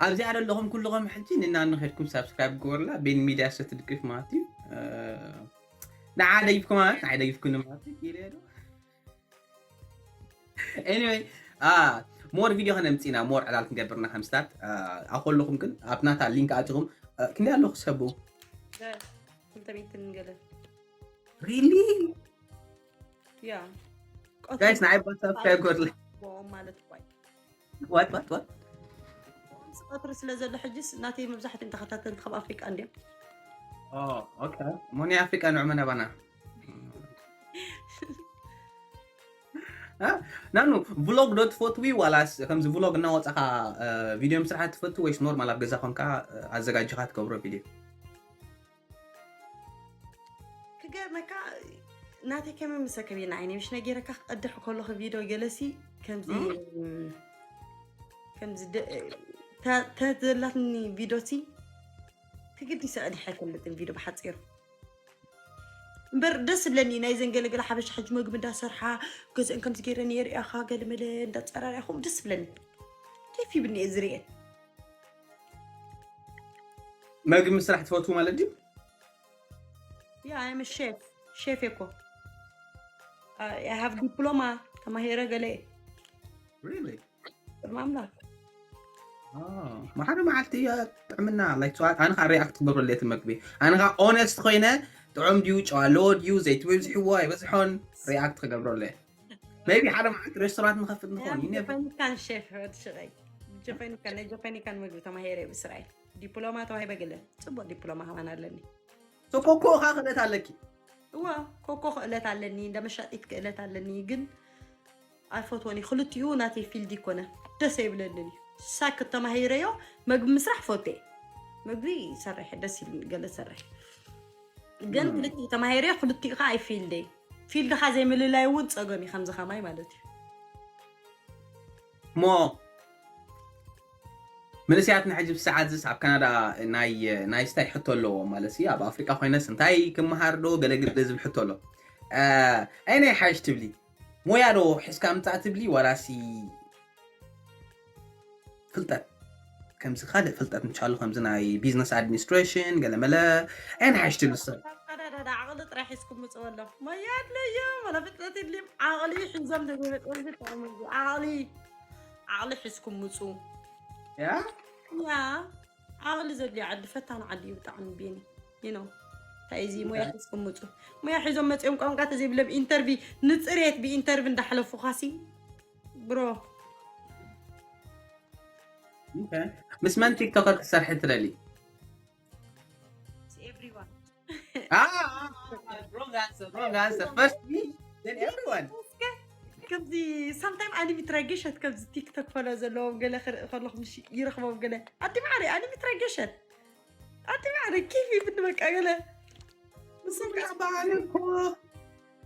ኣብዚኣ ዘለኹም ኩልኹም ሕጂ ንና ንኸድኩም ሳብስክራይብ ግበሩላ። ቤኒ ሚድያ ሰትድግፍ ማለት እዩ። እ፣ ንዓ ደጊፍኩም ማለት ንዓ ደጊፍኩም ማለት እዩ። ኢለ ዶ? Anyway፣ አ፣ ሞር ቪድዮ ከነምፅእ ኢና፣ ሞር ዕላል ክንገብርና ከምስታት። አ፣ ኣኮለኹም ግን ኣብ ናታ ሊንክ ኣቲኹም፣ አ፣ ክንደይ ኣለኹ ሰቡ? ክልተ ሚእትን ገለ ሪሊ? ያ ጋይስ፣ ንዓይ ባታ ሳብስክራይብ ግበሩላ። ቦም ማለት እኳ እዩ። ዋት፣ ዋት፣ ዋት? ቦም ቀትሪ ስለ ዘሎ ሕጅስ ናተይ መብዛሕትኦም ተኸታተልቲ ካብ ኣፍሪቃ እንዲዮም። ኦ፣ ኦኬ። ሞኒ ኣፍሪቃ ንዑ መናባና። አ? ናኑ፣ ቭሎግ ዶ ትፈትዊ ዋላስ ከምዚ ቭሎግ እናወፃኻ፣ እ፣ ቪድዮ ምስራሕ ትፈቱ ወይስ ኖርማል ኣብ ገዛ ኮንካ፣ እ፣ ኣዘጋጅኻ ትገብሮ ቪድዮ? ክገርመካ ናተይ ከመይ ምሰከብ ኢና ዓይነ ምሽ ነጌረካ ክቀድሕ ከለኹ ቪድዮ ገለሲ ከምዚ እም? እም፣ ከምዚ ደ- ተ- ተዘላትኒ ቪድዮሲ ክግዲሰ ቀዲሐ ኣይፈልጥን ቪድዮ ብሓፂሩ እምበር ደስ ዝብለኒ ናይ ዘን ገለገለ ሓበሻ ሕጂ መግቢ እንዳሰርሓ ገዝአን ከምዚ ገይረን የርእያኻ ገለመለ እንዳፀራርያ ከምኡ ደስ ዝብለኒ ኬፍ ይብኒ እየ ዝርእየን መግቢ ምስራሕ ትፈትው ማለት ድዩ? ያ I'm a chef chef እኮ I have diploma ተማሂረ ገለ እየ Really? ቅድሚ ኣምላክ ኦ፣ መሓሪ መዓልቲ እያ ጥዕምና ላይክ ሰዋት ኣነ ከዓ ሪኣክት ክገብረሉ እቲ መግቢ ኣነ ከዓ ኦነስት ኮይነ ጥዑም ድዩ ጨዋ ኣለዎ ድዩ ዘይቲ በዚሕዎ ኣይበዝሖን ሪኣክት ክገብረሉ እየ maybe ሓደ መዓልቲ ሬስቶራንት ንኸፍት ንኸውን you never ጆፈኒካን ሼፍ ወዲ ሽቀይ ጆፈኒካን ናይ ጆፈኒካን ምግቢ ተማሂረ እየ ብስራይ ዲፕሎማ ተዋሂበ ገለ ፅቡቅ ዲፕሎማ ከማን ኣለኒ so ኮኮ ካ ክእለት ኣለኪ እዋ ኮኮ ክእለት ኣለኒ እንደ መሻጢት ክእለት ኣለኒ ግን ኣይፈትወን እዩ ክልቲኡ ናተይ ፊልድ ይኮነ ደስ ኣይብለንን እዩ ሳክ ተማሂረዮ መግቢ ምስራሕ ፈቴ መግቢ ይሰርሕ ደስ ይብል ገለ ሰርሕ ግን ክልቲኡ ተማሂረዮ ክልቲኡ ከዓ ኣይፊልደይ ፊልድኻ ዘይምልላይ እውን ፀገም እዩ ከምዚ ከማይ ማለት እዩ እሞ መንእሰያትና ሕጂ ብሰዓት ዝስ ኣብ ካናዳ ናይ ናይ ስታይ ሕቶ ኣለዎ ማለት እዩ ኣብ ኣፍሪቃ ኮይነስ እንታይ ክመሃር ዶ ገለግል ዝብል ሕቶ ኣሎ ኣይ ናይ ሓሽ ትብሊ ሞያ ዶ ሒዝካ ምፃእ ትብሊ ዋላሲ ፍልጠት ከምዚ ካልእ ፍልጠት ምቻሉ ከምዚ ናይ ቢዝነስ ኣድሚኒስትሬሽን ገለመለ ኣይ ናይ ሓሽ ትብሊ ሰብ ዓቕሊ ጥራሕ ሒዝኩም ምፅእ ኣሎ ሞያ ኣድለዮ ወላ ፍልጠት የድልዮም ዓቕሊ ሒዞም ተዘይመፅኦም ዓቕሊ ዓቕሊ ሒዝኩም ምፁ ያ ያ ዓቕሊ ዘድልዮ ዓዲ ፈታኒ ዓዲ እዩ ብጣዕሚ ቤኒ ይኖ እንታይ እዚ ሞያ ሒዝኩም ምፁ ሞያ ሒዞም መፅኦም ቋንቋ ተዘይብሎም ኢንተርቪ ንፅሬት ብኢንተርቪ እንዳሕለፉኻሲ ብሮ Okay. ምስ መን ቲክቶከር ክሰርሒ ትደሊ everyone Ah, ah, ah, wrong answer, wrong answer. First me, then everyone. ከምዚ ሳምታይም ኣነ ሚትራጌሸት ከምዚ ቲክቶክ ፈሎ ዘለዎም ገለ ክርኢ ከለኹ ምሽ ይረኽቦም ገለ ኣዲ ማዕረ ኣነ ሚትራጌሸት ኣዲ ማዕረ ኪፍ ይብኒ በቃ ገለ ንስም ከዓ በዓል እኮ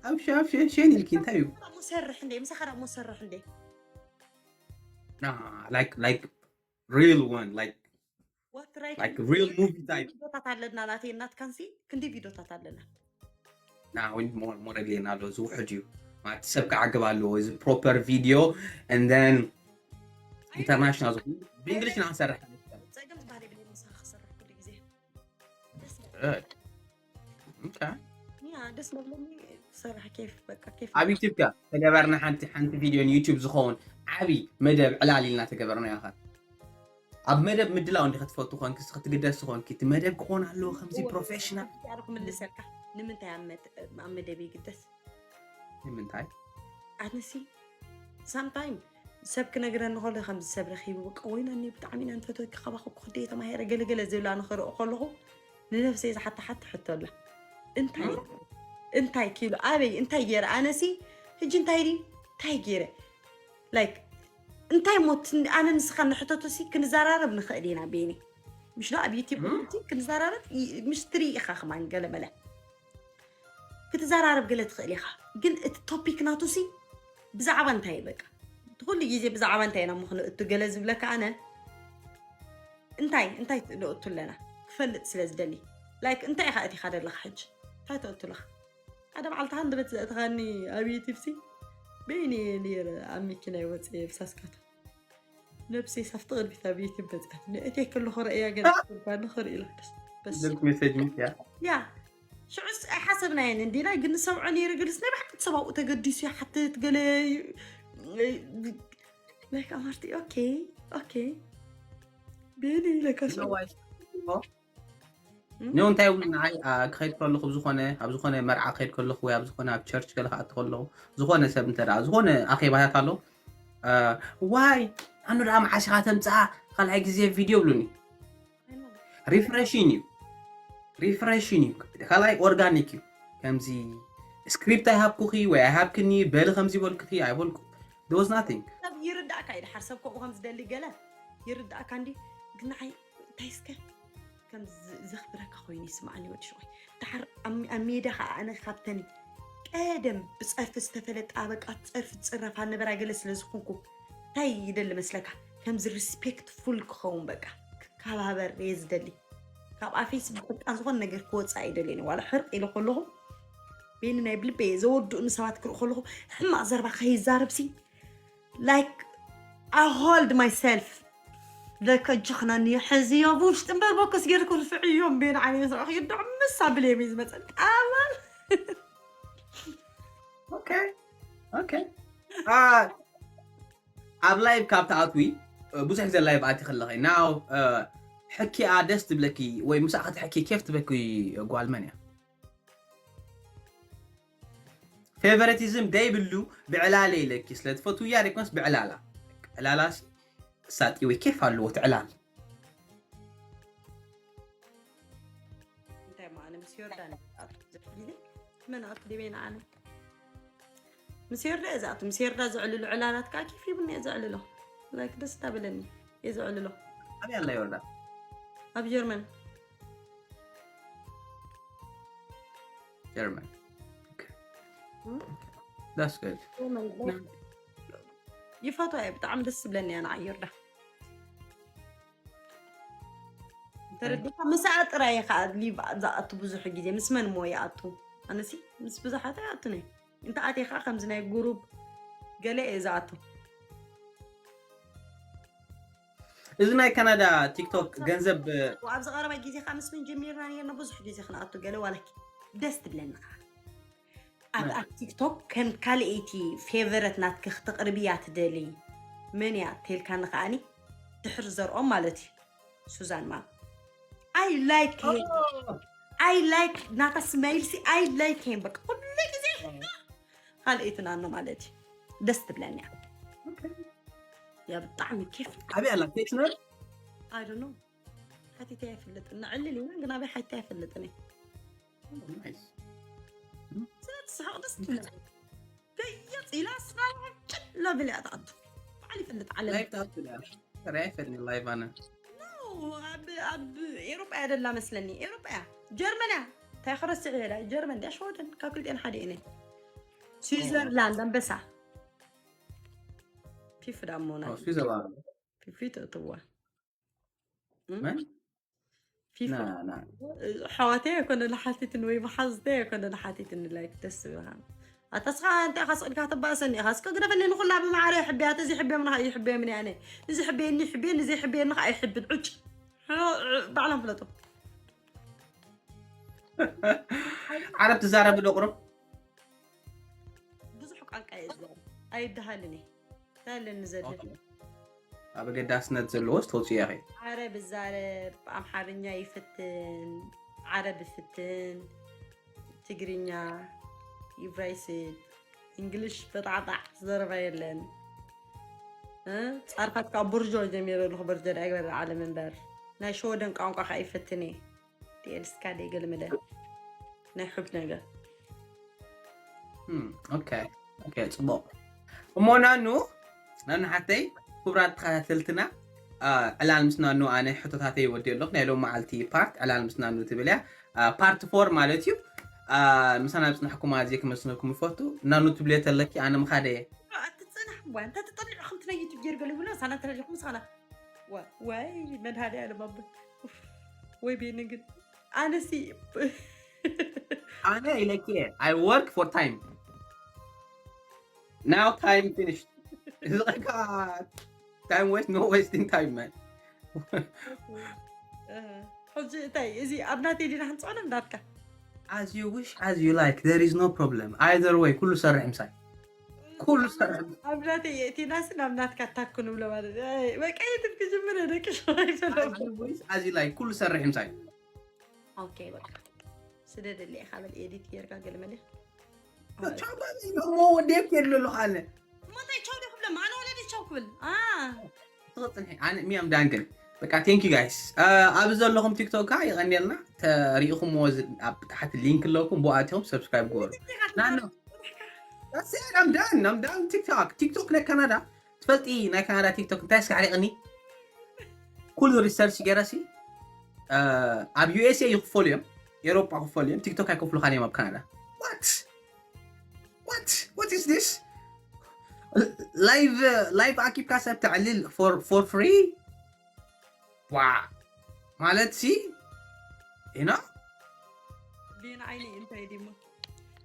ኣብ ሸ- ኣብ ሸ- ሸን ኢልኪ እንታይ እዩ ሞ ሰርሕ እንደ ምሳኻ ሞ ሰርሕ እንደ ና like like real one like ዋትራይ like real movie type ቪዲዮታት ኣለና ናተይ ናትካንሲ ክንዲ ቪዲዮታት ኣለና ና ወይ more more again ኣሎ ዝውሕድ እዩ ማለት ሰብ ክዓግብ ኣለዎ እዚ proper video and then international ዝኾነ ብእንግሊሽ ኢና ክንሰርሕ ፀገም ዝበሃል የብለይ ምሳኻ ክሰርሕ ኩሉ ግዜ Good. Okay. ያ ደስ መብለኒ ሰርሕ ኬፍ በቃ ኬፍ ኣብ ዩቲብ ከ ተገበርና ሓንቲ ሓንቲ ቪድዮ ንዩቲብ ዝኸውን ዓብዪ መደብ ዕላል ኢልና ተገበርና ያኻት ኣብ መደብ ምድላው እንዲ ክትፈቱ ኮንኪ ክትግደስ ኮንኪ እቲ መደብ ክኾን ኣለዎ ከምዚ ፕሮፌሽናል ክምልሰልካ ንምንታይ ኣብ መደብ ይግደስ ንምንታይ ኣነሲ ሳምታይም ሰብ ክነግረኒ ከሎ ከምዚ ሰብ ረኪቡ በቃ ወይናኒ ብጣዕሚ ኢና ንፈትወኪ ካባኹ ክክደየ ተማሂረ ገለገለ ዝብላ ንክርኢ ከለኹ ንነፍሰይ ዝሓታ ሓቲ ሕቶ ኣላ እንታይ እንታይ ኪሎ ኣበይ እንታይ ገይረ ኣነሲ ሕጂ እንታይ ዲ እንታይ ገይረ ላይክ እንታይ ሞ ኣነ ንስኻ ንሕተቶሲ ክንዘራረብ ንኽእል ኢና ቤኒ ምሽ ኣብ ዩቲብ ክንዘራረብ ምሽ ትርኢ ኢኻ ከማን ገለመለ ክትዘራረብ ገለ ትኽእል ኢኻ ግን እቲ ቶፒክ ናቱሲ ብዛዕባ እንታይ በቃ ኩሉ ግዜ ብዛዕባ እንታይ ኢና ምኽንእቱ ገለ ዝብለካ ኣነ እንታይ እንታይ ንእቱ ኣለና ክፈልጥ ስለ ዝደሊ ላይክ እንታይ ኢኻ እቲኻ ደለኻ ሕጂ እንታይ ተእቱ ኣለኻ ሓደ መዓልትኻ ንድበት ዘእትኻኒ ኣብ ዩቲብሲ በይኒ ነይረ ኣብ መኪና ይወፅእ ብሳስካቶ ነብሰይ ሳፍቲ ቅድሚት ኣብ ዩቲብ በፅሐ ንእቴ ከለኹ ረእያ ገለ ባ ንኽርኢ ኢላ ደስ በስ ስልክ ሜሴጅ ምስ ያ ያ ሽዑስ ኣይሓሰብናየን እንዲና ግን ንሰምዖ ነይሩ ግልስ ናይ ብሓቂ ሰብኣኡ ተገዲሱ ይሓትት ገለ ላይክ ኣማርቲ ኦኬ ኦኬ ቤኒ ኢለካ ኖ እንታይ እውን ንዓይ ክኸይድ ከለኹ ብዝኾነ ኣብ ዝኾነ መርዓ ክኸይድ ከለኹ ወይ ኣብ ዝኾነ ኣብ ቸርች ገለ ክኣቱ ከለኹ ዝኾነ ሰብ እንተ ዝኾነ ኣኼባታት ኣሎ ዋይ ኣኑ ደኣ መዓስ ኢኻ ተምፅኣ ካልኣይ ግዜ ቪድዮ ብሉኒ ሪፍሬሽን እዩ ሪፍሬሽን እዩ ካልኣይ ኦርጋኒክ እዩ ከምዚ ስክሪፕት ኣይሃብኩኺ ወይ ኣይሃብክኒ በሊ ከምዚ በልኩኺ ኣይበልኩ there was nothing ሰብ ይርዳእካ እዩ ድሓር ሰብ ከምኡ ከም ዝደሊ ገለ ይርዳእካ እንዲ ግን ንዓይ እንታይ እስከ ከም ዘኽብረካ ኮይኑ ይስማዓኒ ወዲ ሽቆይ ድሓር ኣብ ሜዳ ከዓ ኣነ ካብተን ቀደም ብፀርፊ ዝተፈለጣ በቃ ፀርፊ ዝፅረፋ ነበራ ገለ ስለ ዝኾንኩ እንታይ ይደሊ መስለካ ከምዚ ሪስፔክትፉል ክኸውን በቃ ክከባበር እየ ዝደሊ ካብ ኣፌስ ብሕቃ ዝኾን ነገር ክወፅእ ኣይደልየን ዋላ ሕርቅ ኢለ ከለኹ ቤኒ ናይ ብልበ እየ ዘወድኡኒ ሰባት ክርኢ ከለኹ ሕማቅ ዘረባ ከይዛረብሲ like I hold myself ለከ ጅኽነኒ ሕዝዮ ብውሽጢ እምበር ቦክስ ጌርኩ ርፍዕዮም ቤን ዓይነ ስራሕ ይድዖ ምስ ኣብልዮም እዩ ዝመፀን ኣማን okay okay ኣብ ላይቭ ካብ ትኣትዊ ብዙሕ ግዜ ላይቭ ኣቲ ከለኸ ናው ሕኪኣ ደስ ትብለኪ ወይ ምሳኣ ክትሕኪ ኬፍ ትበኪ ጓል መን እያ ፌቨረቲዝም ደይብሉ ብዕላለ ኢለኪ ስለ ትፈትውያ ደይኮነስ ብዕላላ ዕላላ ሳጢ ወይ ኬፍ ኣለዎ ትዕላል እንታይ ማነ ምስ ዮርዳን መን ኣት ዲቤና ኣነ ምስ ዮርዳ እየ ዝኣቱ ምስ ዮርዳ ዘዕልሉ ዕላላት ከዓ ኬፍ ይብኒ እየ ዘዕልሎ ላይክ ደስ እንዳበለኒ እየ ዘዕልሎ ኣበይ ኣላ ዮርዳ ኣብ ጀርመን ጀርመን that's good ይፈትዋ እየ ብጣዕሚ ደስ ዝብለኒ እያ ንዓ ዮርዳ ተረዲካ ምስኣ ጥራይ እየ ከዓ ሊቭ ዝኣቱ ብዙሕ ግዜ ምስ መን ሞ ይኣቱ ኣነሲ ምስ ብዙሓት ኣይኣቱን እየ እንተ ኣትየ ከዓ ከምዚ ናይ ጉሩብ ገለ እየ ዝኣቱ እዚ ናይ ካናዳ ቲክቶክ ገንዘብ ኣብ ዝቐረበ ግዜ ከዓ ምስ ምን ጀሚርና ነርና ብዙሕ ግዜ ክንኣቱ ገለ ዋላ ደስ ትብለኒ ከዓ ኣብ ኣብ ቲክቶክ ከም ካልኤይቲ ፌቨረት ናትኪ ክተቕርብያ ትደሊ መን እያ ተልካኒ ከዓኒ ድሕሪ ዘርኦም ማለት እዩ ሱዛን ማም I like him I like ናታ ስማይል ሲ I like him በቃ ኩሉ ግዜ ካልኤይቲ ናኖ ማለት እዩ ደስ ትብለኒ እያ ብጣዕሚ ኬፍ ኣበይ ኣላ ቴክኖ I don't know ሓቲተ ይፈልጥ እና ዕልል ኢና ግን ኣበይ ሓቲተ ይፈልጥ እኔ ስለትስሕቕ ደስ ትብለ ገየፅ ኢላ ስራጭ ለብል እያ ትኣቱ በዓል ይፈልጥ ዓለም ላይፍ ትኣቱ ሪያ ይፈልኒ ላይፍ ኣነ ኣብ ኤሮጳ እያ ደላ መስለኒ ኤሮጳ እያ ጀርመን እያ እንታይ ክረስዕ ይሄዳ ጀርመን ድያ ሽወደን ካብ ክልጤን ሓደ እኔ ስዊዘርላንድ ኣንበሳ ፊፍ ዳሞና ስዊዘርላንድ ፊፊ ተእትዋ መን ፊፋ ሓዋተይ ኣይኮነ ንሓቲትን ወይ መሓዝተይ ኣይኮነ ንሓቲትን ላይክ ደስ ዝብልካ ኣታ ስኻ እንታይ ኢኻ ስቕልካ ተባእሰኒ ኢኻ እስከ ግደፈኒ ንኹላ ብማዕረ ይሕብያ ተዚ ይሕብዮም ንኻ ይሕብዮምኒ ኣነ እዚ ይሕብየኒ ይሕብየኒ እዚ ይሕብየኒ ከዓ ይሕብን ዕጭ ባዕሎም ፍለጡ ዓረብ ትዛረብ ዶ ቁሩብ ቋንቋ እየ ዝዛረብ ኣይደሃልን እየ። እንታይ ኣለኒ ዘድህል? ኣብ ኣገዳስነት ዘለዎስ ተውፅኦ ኢኺ። ዓረብ እዛረብ፣ ኣምሓርኛ ይፍትን፣ ዓረብ ይፍትን፣ ትግርኛ፣ ይብራይስጥ፣ እንግሊሽ በጣዕጣዕ ዘረባ የለን። እ? ጻርፋት ካብ ቡርጆ ጀሚረ ኣለኹ። በርጀድ ኣይግበር ዓለም እምበር ናይ ሸወደን ቋንቋ ከዓ ይፈትን እየ። ዲኤልስካ ደይ ገልምለ ናይ ሑብ ነገር። ም፣ ኦኬ ኦኬ፣ ፅቡቕ። እሞ ናኑ ናኑ ሓተይ፣ ክቡራት ተኸታተልትና፣ አ፣ ዕላል ምስ ናኑ ኣነ ሕቶታተይ ወዲ ኣለኹ። ናይ ሎም መዓልቲ ፓርት ዕላል ምስ ናኑ ትብል እያ። አ፣ ፓርት ፎር ማለት እዩ። አ፣ ምሳና ዝፅናሕኩም ኣዝየ ክመስለኩም ይፈቱ። ናኑ ትብልዮ ተለኪ ኣነ ምኻደ እየ። ኣትፅናሕ እዋ እንተ ትጠልዑ ከምቲ ናይ ዩቱብ ጌር ገለ ይብሎ ሳና ተለኹም ሳና ወይ መድሃዲ ኣለ ባብ ወይ ቤኒ ግን ኣነሲ ኣነ ኢለኪ እየ፣ I work for time, now time finished። እዚ ኸዓ time waste, no wasting time, man። ሕጂ እንታይ እዚ ኣብ ናተይ ዲና ክንፅዖ ናብ ናትካ As you wish, as you like, there is no problem. Either way ኩሉ ሰርሕ ምሳይ፣ ኩሉ ሰርሕ። ኣብ ናተይ የእቲናስ ናብ ናትካ ታኩ ንብሎ ማለት እዩ። ኣይ፣ በቃ የትም ክጅምር ደቂ ሸዋይ As you wish, as you like ኩሉ ሰርሕ ምሳይ። ኦኬ በቃ ስደደለ ኢኻ በል ኤዲት ጌርካ ገለመለ ቻው ባይ እሞ ወዴት የድሎ ኣለኹ ኣነ። እሞ እንታይ ቻው ዶ ክብለ ማን ወለዲ ቻው ክብል አ ትቕፅንሒ ኣነ ሚያም ዳንግን። በቃ thank you guys። ኣብዚ ዘለኹም ቲክቶክ ከዓ ይቐንየልና፣ ተሪኢኹምዎ ዝ- ኣብ ታሕቲ ሊንክ ኣለኩም፣ ብኣቲኹም ሰብስክራይብ ግበሩ። ናኖ I'm done, I'm done TikTok. ቲክቶክ ናይ ካናዳ ትፈልጢ? ናይ ካናዳ ቲክቶክ እንታይ እስኪ ሓሪቕኒ? ኩሉ ሪሰርች ገይረሲ ኣብ ዩኤስኤ ይኽፈሉ እዮም፣ ኤሮጳ ክፈሉ እዮም። ቲክቶክ ኣይከፍሉኻን እዮም ኣብ ካናዳ። What? What? What is this? ላይቭ ላይቭ ኣኪብካ ሰብ ተዕልል for for free? ዋ ማለት ሲ you know? ቤን ዓይኒ እንታይ ድሞ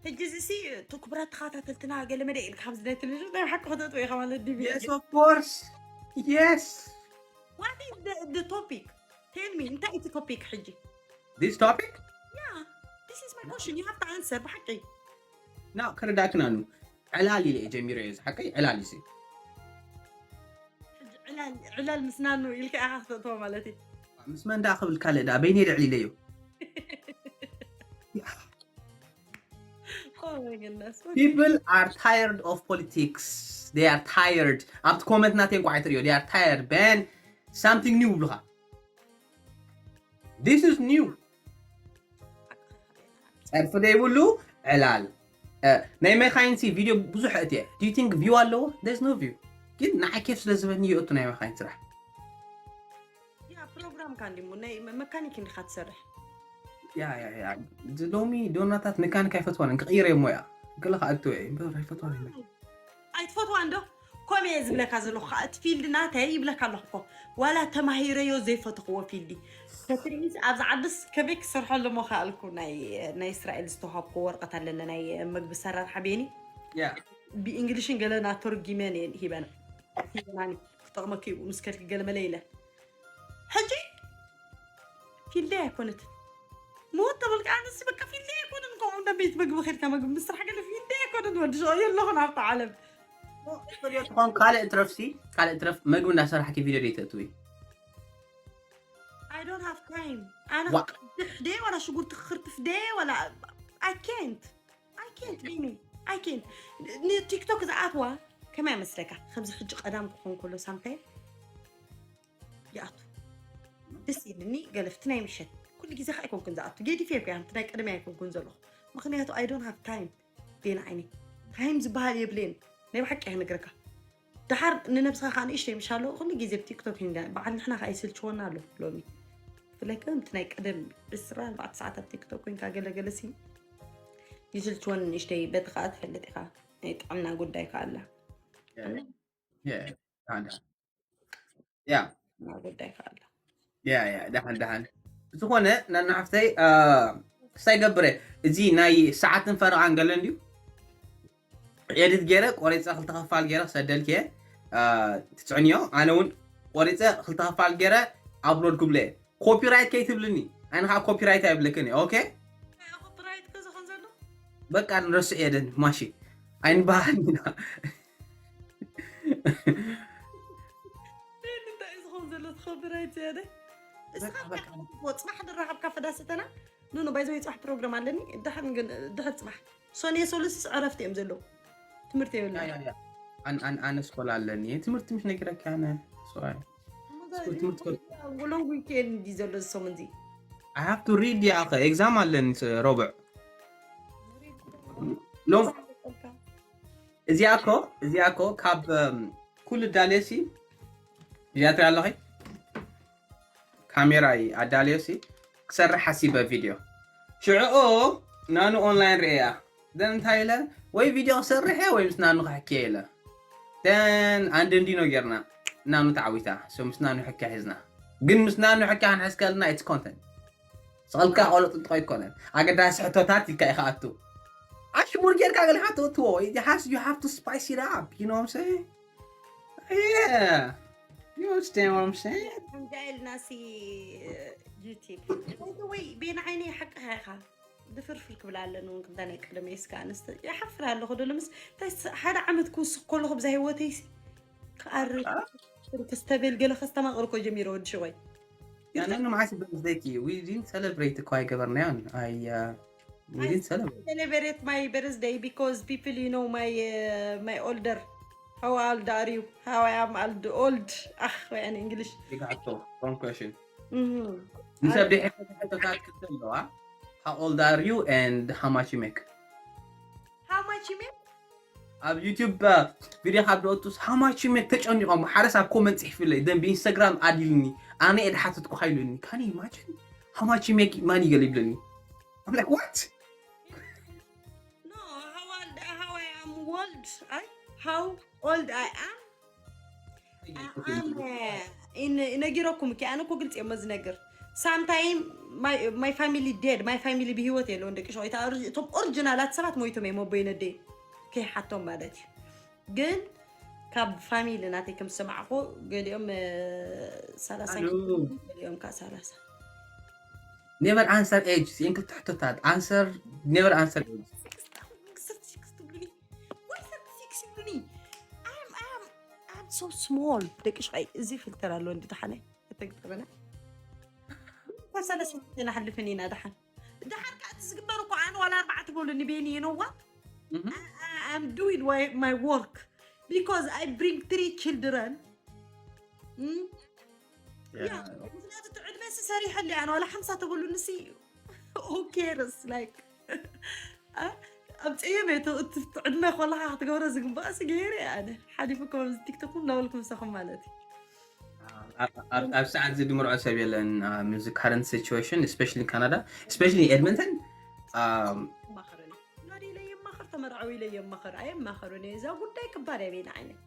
ሕጂ እዚ ሲ እቲ ክቡራት ተኸታተልትና ገለ መደ ኢልካ ካብዚ ናይ ቴሌቪዥን ናይ ሓቂ ክተጥበ ኢኻ ማለት ድዩ? Yes, of course. Yes. What is the, the topic? Tell me እንታይ እቲ ቶፒክ ሕጂ? This topic? Yeah, this is my question. You have to answer ብሓቂ። ና ከረዳክና ኑ ዕላል ኢለ እየ ጀሚረ እየ ዝሓቀይ ዕላል እዩ። ዕላል ዕላል ምስ ናኑ ኢልካ ኢኻ ክተእትዎ ማለት እዩ። ምስ መን ዳ ክብል ካልእ ዳ በይነ ደዕሊለዮ። Oh my goodness. People are tired of politics. They are tired. ኣብቲ ኮመንት ናተይ እንኳ ኣይትርእዮ። They are tired. Ben, something new ይብሉኻ። This is new. ጸርፊ ዘይብሉ ዕላል። እ፣ ናይ መካይን ሲ ቪድዮ ብዙሕ እትየ። Do you think view ኣለዎ? There's no view. ግን ንዓይ ኬፍ ስለ ዝበኒ ይእቱ ናይ መካይን ስራሕ። ያ ፕሮግራም ካ እንዲሞ ናይ መ- መካኒክ እንዲኻ ትሰርሕ። ያ ያ ያ ሎሚ ዶናታት መካኒክ ኣይፈትዋን፣ ክቕይረ እሞ እያ። ገለ ከኣቶ እየ እምበር ኣይፈትዋን። ኣይትፈትዋ እንዶ ከምኡ እየ ዝብለካ ዘለኹ ከዓ እቲ ፊልድ ናተይ ይብለካ ኣለኹ እኮ። ዋላ ተማሂረዮ ዘይፈተኽዎ ፊልዲ ተትርኢስ ኣብዚ ዓድስ ከመይ ክሰርሐሉ ምኽኣልኩ። ናይ ናይ እስራኤል ዝተዋሃብኩ ወረቐት ኣለኒ ናይ ምግቢ ሰራርሓ ቤኒ ያ ብእንግሊሽን ገለና ተርጊመን እየን ሂበን ሂበናኒ ክጠቕመኪ እዩ ምስ ከድኪ ገለ መለ ኢለ ሕጂ ፊልደይ ኣይኮነትን ምወት ተበልካ ኣነሲ በቃ ፊልደይ ኣይኮነን ከምኡ እንደ ቤት ምግቢ ከድካ ምግቢ ምስራሕ ገለ ፊልደይ ኣይኮነን ወዲ ሸ የለኹን ኣብታ ዓለም ትኾን ካልእ ትረፍሲ ካልእ ትረፍ ምግቢ እንዳሰራሕኪ ቪድዮ ደይተእትዊ I don't have time ኣነ ዋ- ድሕደ ወላ ሽጉርቲ ክክርትፍ ደ ወላ I can't I can't ቤኒ I can't ንቲክቶክ ዝኣትዋ ከመይ መስለካ ከምዚ ሕጂ ቀዳም ክኾን ከሎ ሳምታይ ይኣቱ ደስ ኢልኒ ገለፍቲ ናይ ምሸት ኩሉ ግዜ ከ ኣይኮንኩን ዝኣቱ ገዲፈ እኮ ያምቲ ናይ ቅድሚ ኣይኮንኩን ዘለኹ ምክንያቱ I don't have time ቤኒ ዓይኒ ታይም ዝበሃል የብሌን ናይ ብሓቂ ይነግረካ ደሓር ንነብስኻ ከዓ ንእሽተይ ምሻሎ ኩሉ ግዜ ብቲክቶክ ኢና በዓል ንሕና ከዓ ይስልችወና ኣሎ ሎሚ ብፍላይ ከምቲ ናይ ቀደም ዕስራ ኣርባዕተ ሰዓታት ቲክቶክ ኮይንካ ገለገለ ሲ ይስልችወኒ ንእሽተይ በቲ ከዓ ትፈልጥ ኢኻ ናይ ጥዕና ጉዳይ ከዓ ኣላ ያ ጥዕና ጉዳይ ከዓ ኣላ ያ ያ ደሓን ደሓን ዝኾነ ናናሓፍተይ ክሳይ ገብረ እዚ ናይ ሰዓትን ፈረቓን ገለ እንድዩ ኤዲት ገይረ ቆሪፀ ክልተ ክፋል ገይረ ክሰደልክ እየ ትፅዕንዮ ኣነ እውን ቆሪፀ ክልተ ክፋል ገይረ ኣፕሎድ ክብለ እየ ኮፒራይት ከይትብልኒ ኣነ ከዓ ኮፒራይት ኣይብለክን እየ ኦኬ ኮፒራይት ከዚ ከም ዘሎ በቃ ንረስዕ የደን ማሺ ኣይንበሃልን ኢና። እንታይ እዩ ዝኸውን ዘሎ? ትኸብር ኣይትያደ እስኻ ጽባሕ ድራኸብካ ፈዳሰተና። ኖ ኖ፣ ባይዘ ጽባሕ ፕሮግራም ኣለኒ። ድሓን ግን ድሕር ጽባሕ ሶኔ ሶሉስስ ዕረፍቲ እዮም ዘለዉ። ትምህርቲ የብልና። ኣነ ስኮላ ኣለኒ። ትምህርቲ ምሽ ነጊረካ ኣነ ሶይ ሎንግ ዊኬንድ እዩ ዘሎ ዝሰሙን እዚ። I have to read ያ። ኤግዛም ኣለኒ ሮብዕ። ሎም እዚኣ እኮ እዚኣ እኮ ካብ ኩሉ ዳሌሲ እዚኣ ትሪኣ ኣለኺ። ካሜራ ኣዳልዮሲ ክሰርሕ ሓሲበ ቪድዮ። ሽዕኡ ናኑ ኦንላይን ርእያ። ደን እንታይ ኢለ ወይ ቪድዮ ክሰርሕ እየ ወይ ምስ ናኑ ክሕክየ ኢለ። ደን ኣንድ እንዲኖ ጌርና። ናኑ ተዓዊታ። ሶ ምስ ናኑ ሕክያ ሒዝና። ግን ምስ ናኑ ሕክያ ክንሕዝ ከልና ኢትስ ኮንተንት። ስቕልካ ቆሎ ጥጥቆ ኣይኮነን። ኣገዳሲ ሕቶታት ኢልካ ኢኻ ኣቱ። ኣሽሙር ጌርካ ገለ ሓቶ እትዎ። You have to spice it up. You know what I'm saying? Yeah. You understand what I'm saying? እንዳ ኢልና ሲ ዩቲብ ወይ ቤን ዓይኒ ሓቅኻ ኢኻ። ድፍርፍር ክብል ኣለኒ እውን ክምታ ናይ ቀደመይ እስከ ኣንስተ ይሓፍር ኣለኹ ዶ ንምስ እንታይ ሓደ ዓመት ክውስኽ ከለኹ ብዛ ህይወተይሲ ክኣርግ ክስተቤል ገለ ከስተማቕር እኮ ጀሚረ ወዲ ሽወይ ያንን መዓስ በርዝደይኪ? We didn't celebrate እኮ ኣይገበርናዮን። ኣይ we didn't celebrate. Celebrate my birthday because people, you know, my uh, my older. How old are you? How I am old? Old. Ah, in English. ይግዓቶ wrong question. Mhm. ንሰብ ደይ ሕቶታት ክልተ ኣለዋ። How old are you and how much you make? How much you make? ኣብ ዩቲዩብ ቪድዮ ካብ ደወቱስ how much you make ተጨኒቖም ሓደ ሰብ ኮመንት ጽሒፉለይ። ደን ብኢንስታግራም ኣዲልኒ ኣነ እየ ድሓተትኩ ኢሉኒ። Can you imagine? How much you make money ገለ ይብለኒ። I'm like what? No, how old, how I am old? I how old I am? I am uh, in ነጊረኩም እኪ ኣነ እኮ ግልጽ እየ ዝነግር። Sometime my my family dead, my family ብህይወት የለውን ደቂ ሸቆይታ እቶም ኦሪጂናላት ሰባት ሞይቶም እዮም ኣቦይ ነደይ ከይሓቶም ማለት እዩ። ግን ካብ ፋሚሊ ናተይ ከም ዝሰማዕኹ ገሊኦም ሰላሳ Hello. ገሊኦም ከዓ ሰላሳ Never answer age. ይህን ክልተ ሕቶታት answer never answer age. ትብሉኒ ወይ ሰርቲ ሲክስ ይብሉኒ። I'm I'm I'm so small ደቂ ሸቆይ እዚ ፊልተር ኣሎ እንዲ ደሓነ ተግጥበና ካብ ሰላሳ ናሕልፍን ኢና ደሓን ደሓን ከዓ እቲ ዝግበር እኮ ኣነ ዋላ ኣርባዕተ በሉኒ ቤኒ you know what? I'm doing my work because I bring three children. ምክንያቱ እቲ ዕድመ ሲ ሰሪሐለ ኣነ ዋላ ሓምሳ ተበሉኒ ሲ who cares like ኣብ ፀየም እቲ ዕድመ ከለካ ክትገብሮ ዝግባእ ሲ ገይረ ኣነ ሓሊፉ ከምዚ ቲክቶክ እናበልኩ ምሳኹም ማለት እዩ። ኣብ ሰዓት እዚ ድምርዖ ሰብ የለን። ምዚ current situation especially Canada, especially Edmonton. ማኸረኒ ናዲ ኢለ የማኸር ተመርዓዊ ኢለ የማኸር ኣየማኸሩን እዛ ጉዳይ ክባድ ያቤና ዓይነት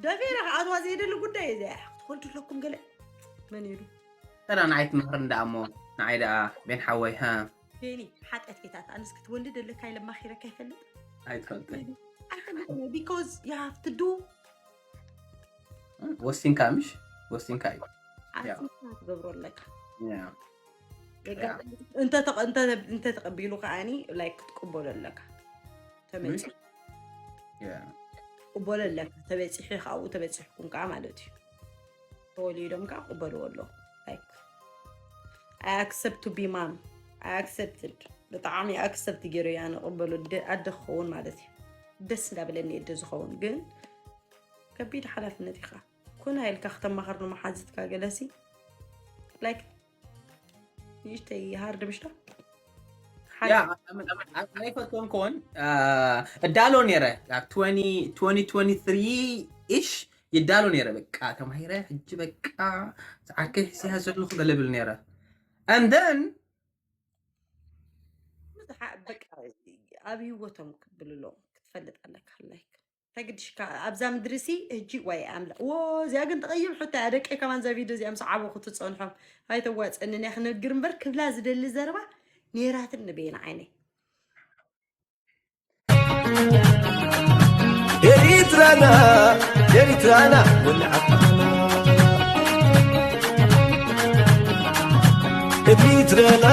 ደፌረ ከኣትዋ ዘይደሊ ጉዳይ እዚ ክትወልዱ ኣለኩም ገለ መን ኢሉ ተራ ንዓይ ትመኽር እንዳ እሞ ንዓይ ደኣ ቤን ሓወይ ሃ ቤኒ ሓጢኣት ጌታት ኣንስ ክትወልድ ኣለካ ኢለ ማኺረካ ይፈልጥ ኣይትፈልጥን ኣይፈልጥን because you have to do ወሲንካ ምሽ ወሲንካ እዩ ኣንስካ ትገብሮ ኣለካ Yeah. እንተ ተቐቢሉ ከዓኒ like ክትቅበሎ ኣለካ ተመፂ Yeah. ቅበሎ ኣለካ ተበፂሑ ካብኡ ተበፂሕኩም ከዓ ማለት እዩ ተወሊዶም ከዓ ቅበልዎ ኣሎ like I accept to be mom I accepted ብጣዕሚ accept ገይሩ እያ ንቅበሉ ኣደ ክኸውን ማለት እዩ ደስ እንዳበለኒ እደ ዝኸውን ግን ከቢድ ሓላፍነት ኢኻ ኩና ኢልካ ክተማኸር ንመሓዝትካ ገለሲ like ንእሽተይ ሃርድ ምሽታ ኣይፈቶም ከውን እዳሎ ነረ twenty twenty-three ish ይዳሎ ነረ በቃ ተማሂረ ሕጂ በቃ ዓርከይ ሕስያ ዘለኹ ገለብል ነረ and then በቃ ኣብ ህይወቶም ክብል ኣለዎም ክትፈልጥ ኣለካ like ተግድሽካ ኣብዛ ምድሪ ሲ ህጂ ዋይ ኣምላ ዎ እዚኣ ግን ተቐይም ሕቶ እያ ደቀይ ከማን እዛ ቪድዮ እዚኣ ምስ ዓበኹ ትፀንሖም ኣይተዋፀንን እያ ክነግር እምበር ክብላ ዝደሊ ዘረባ ነይራትን ንቤና ዓይነይ ኤሪትራና ኤሪትራና ወልዓ ኤሪትራና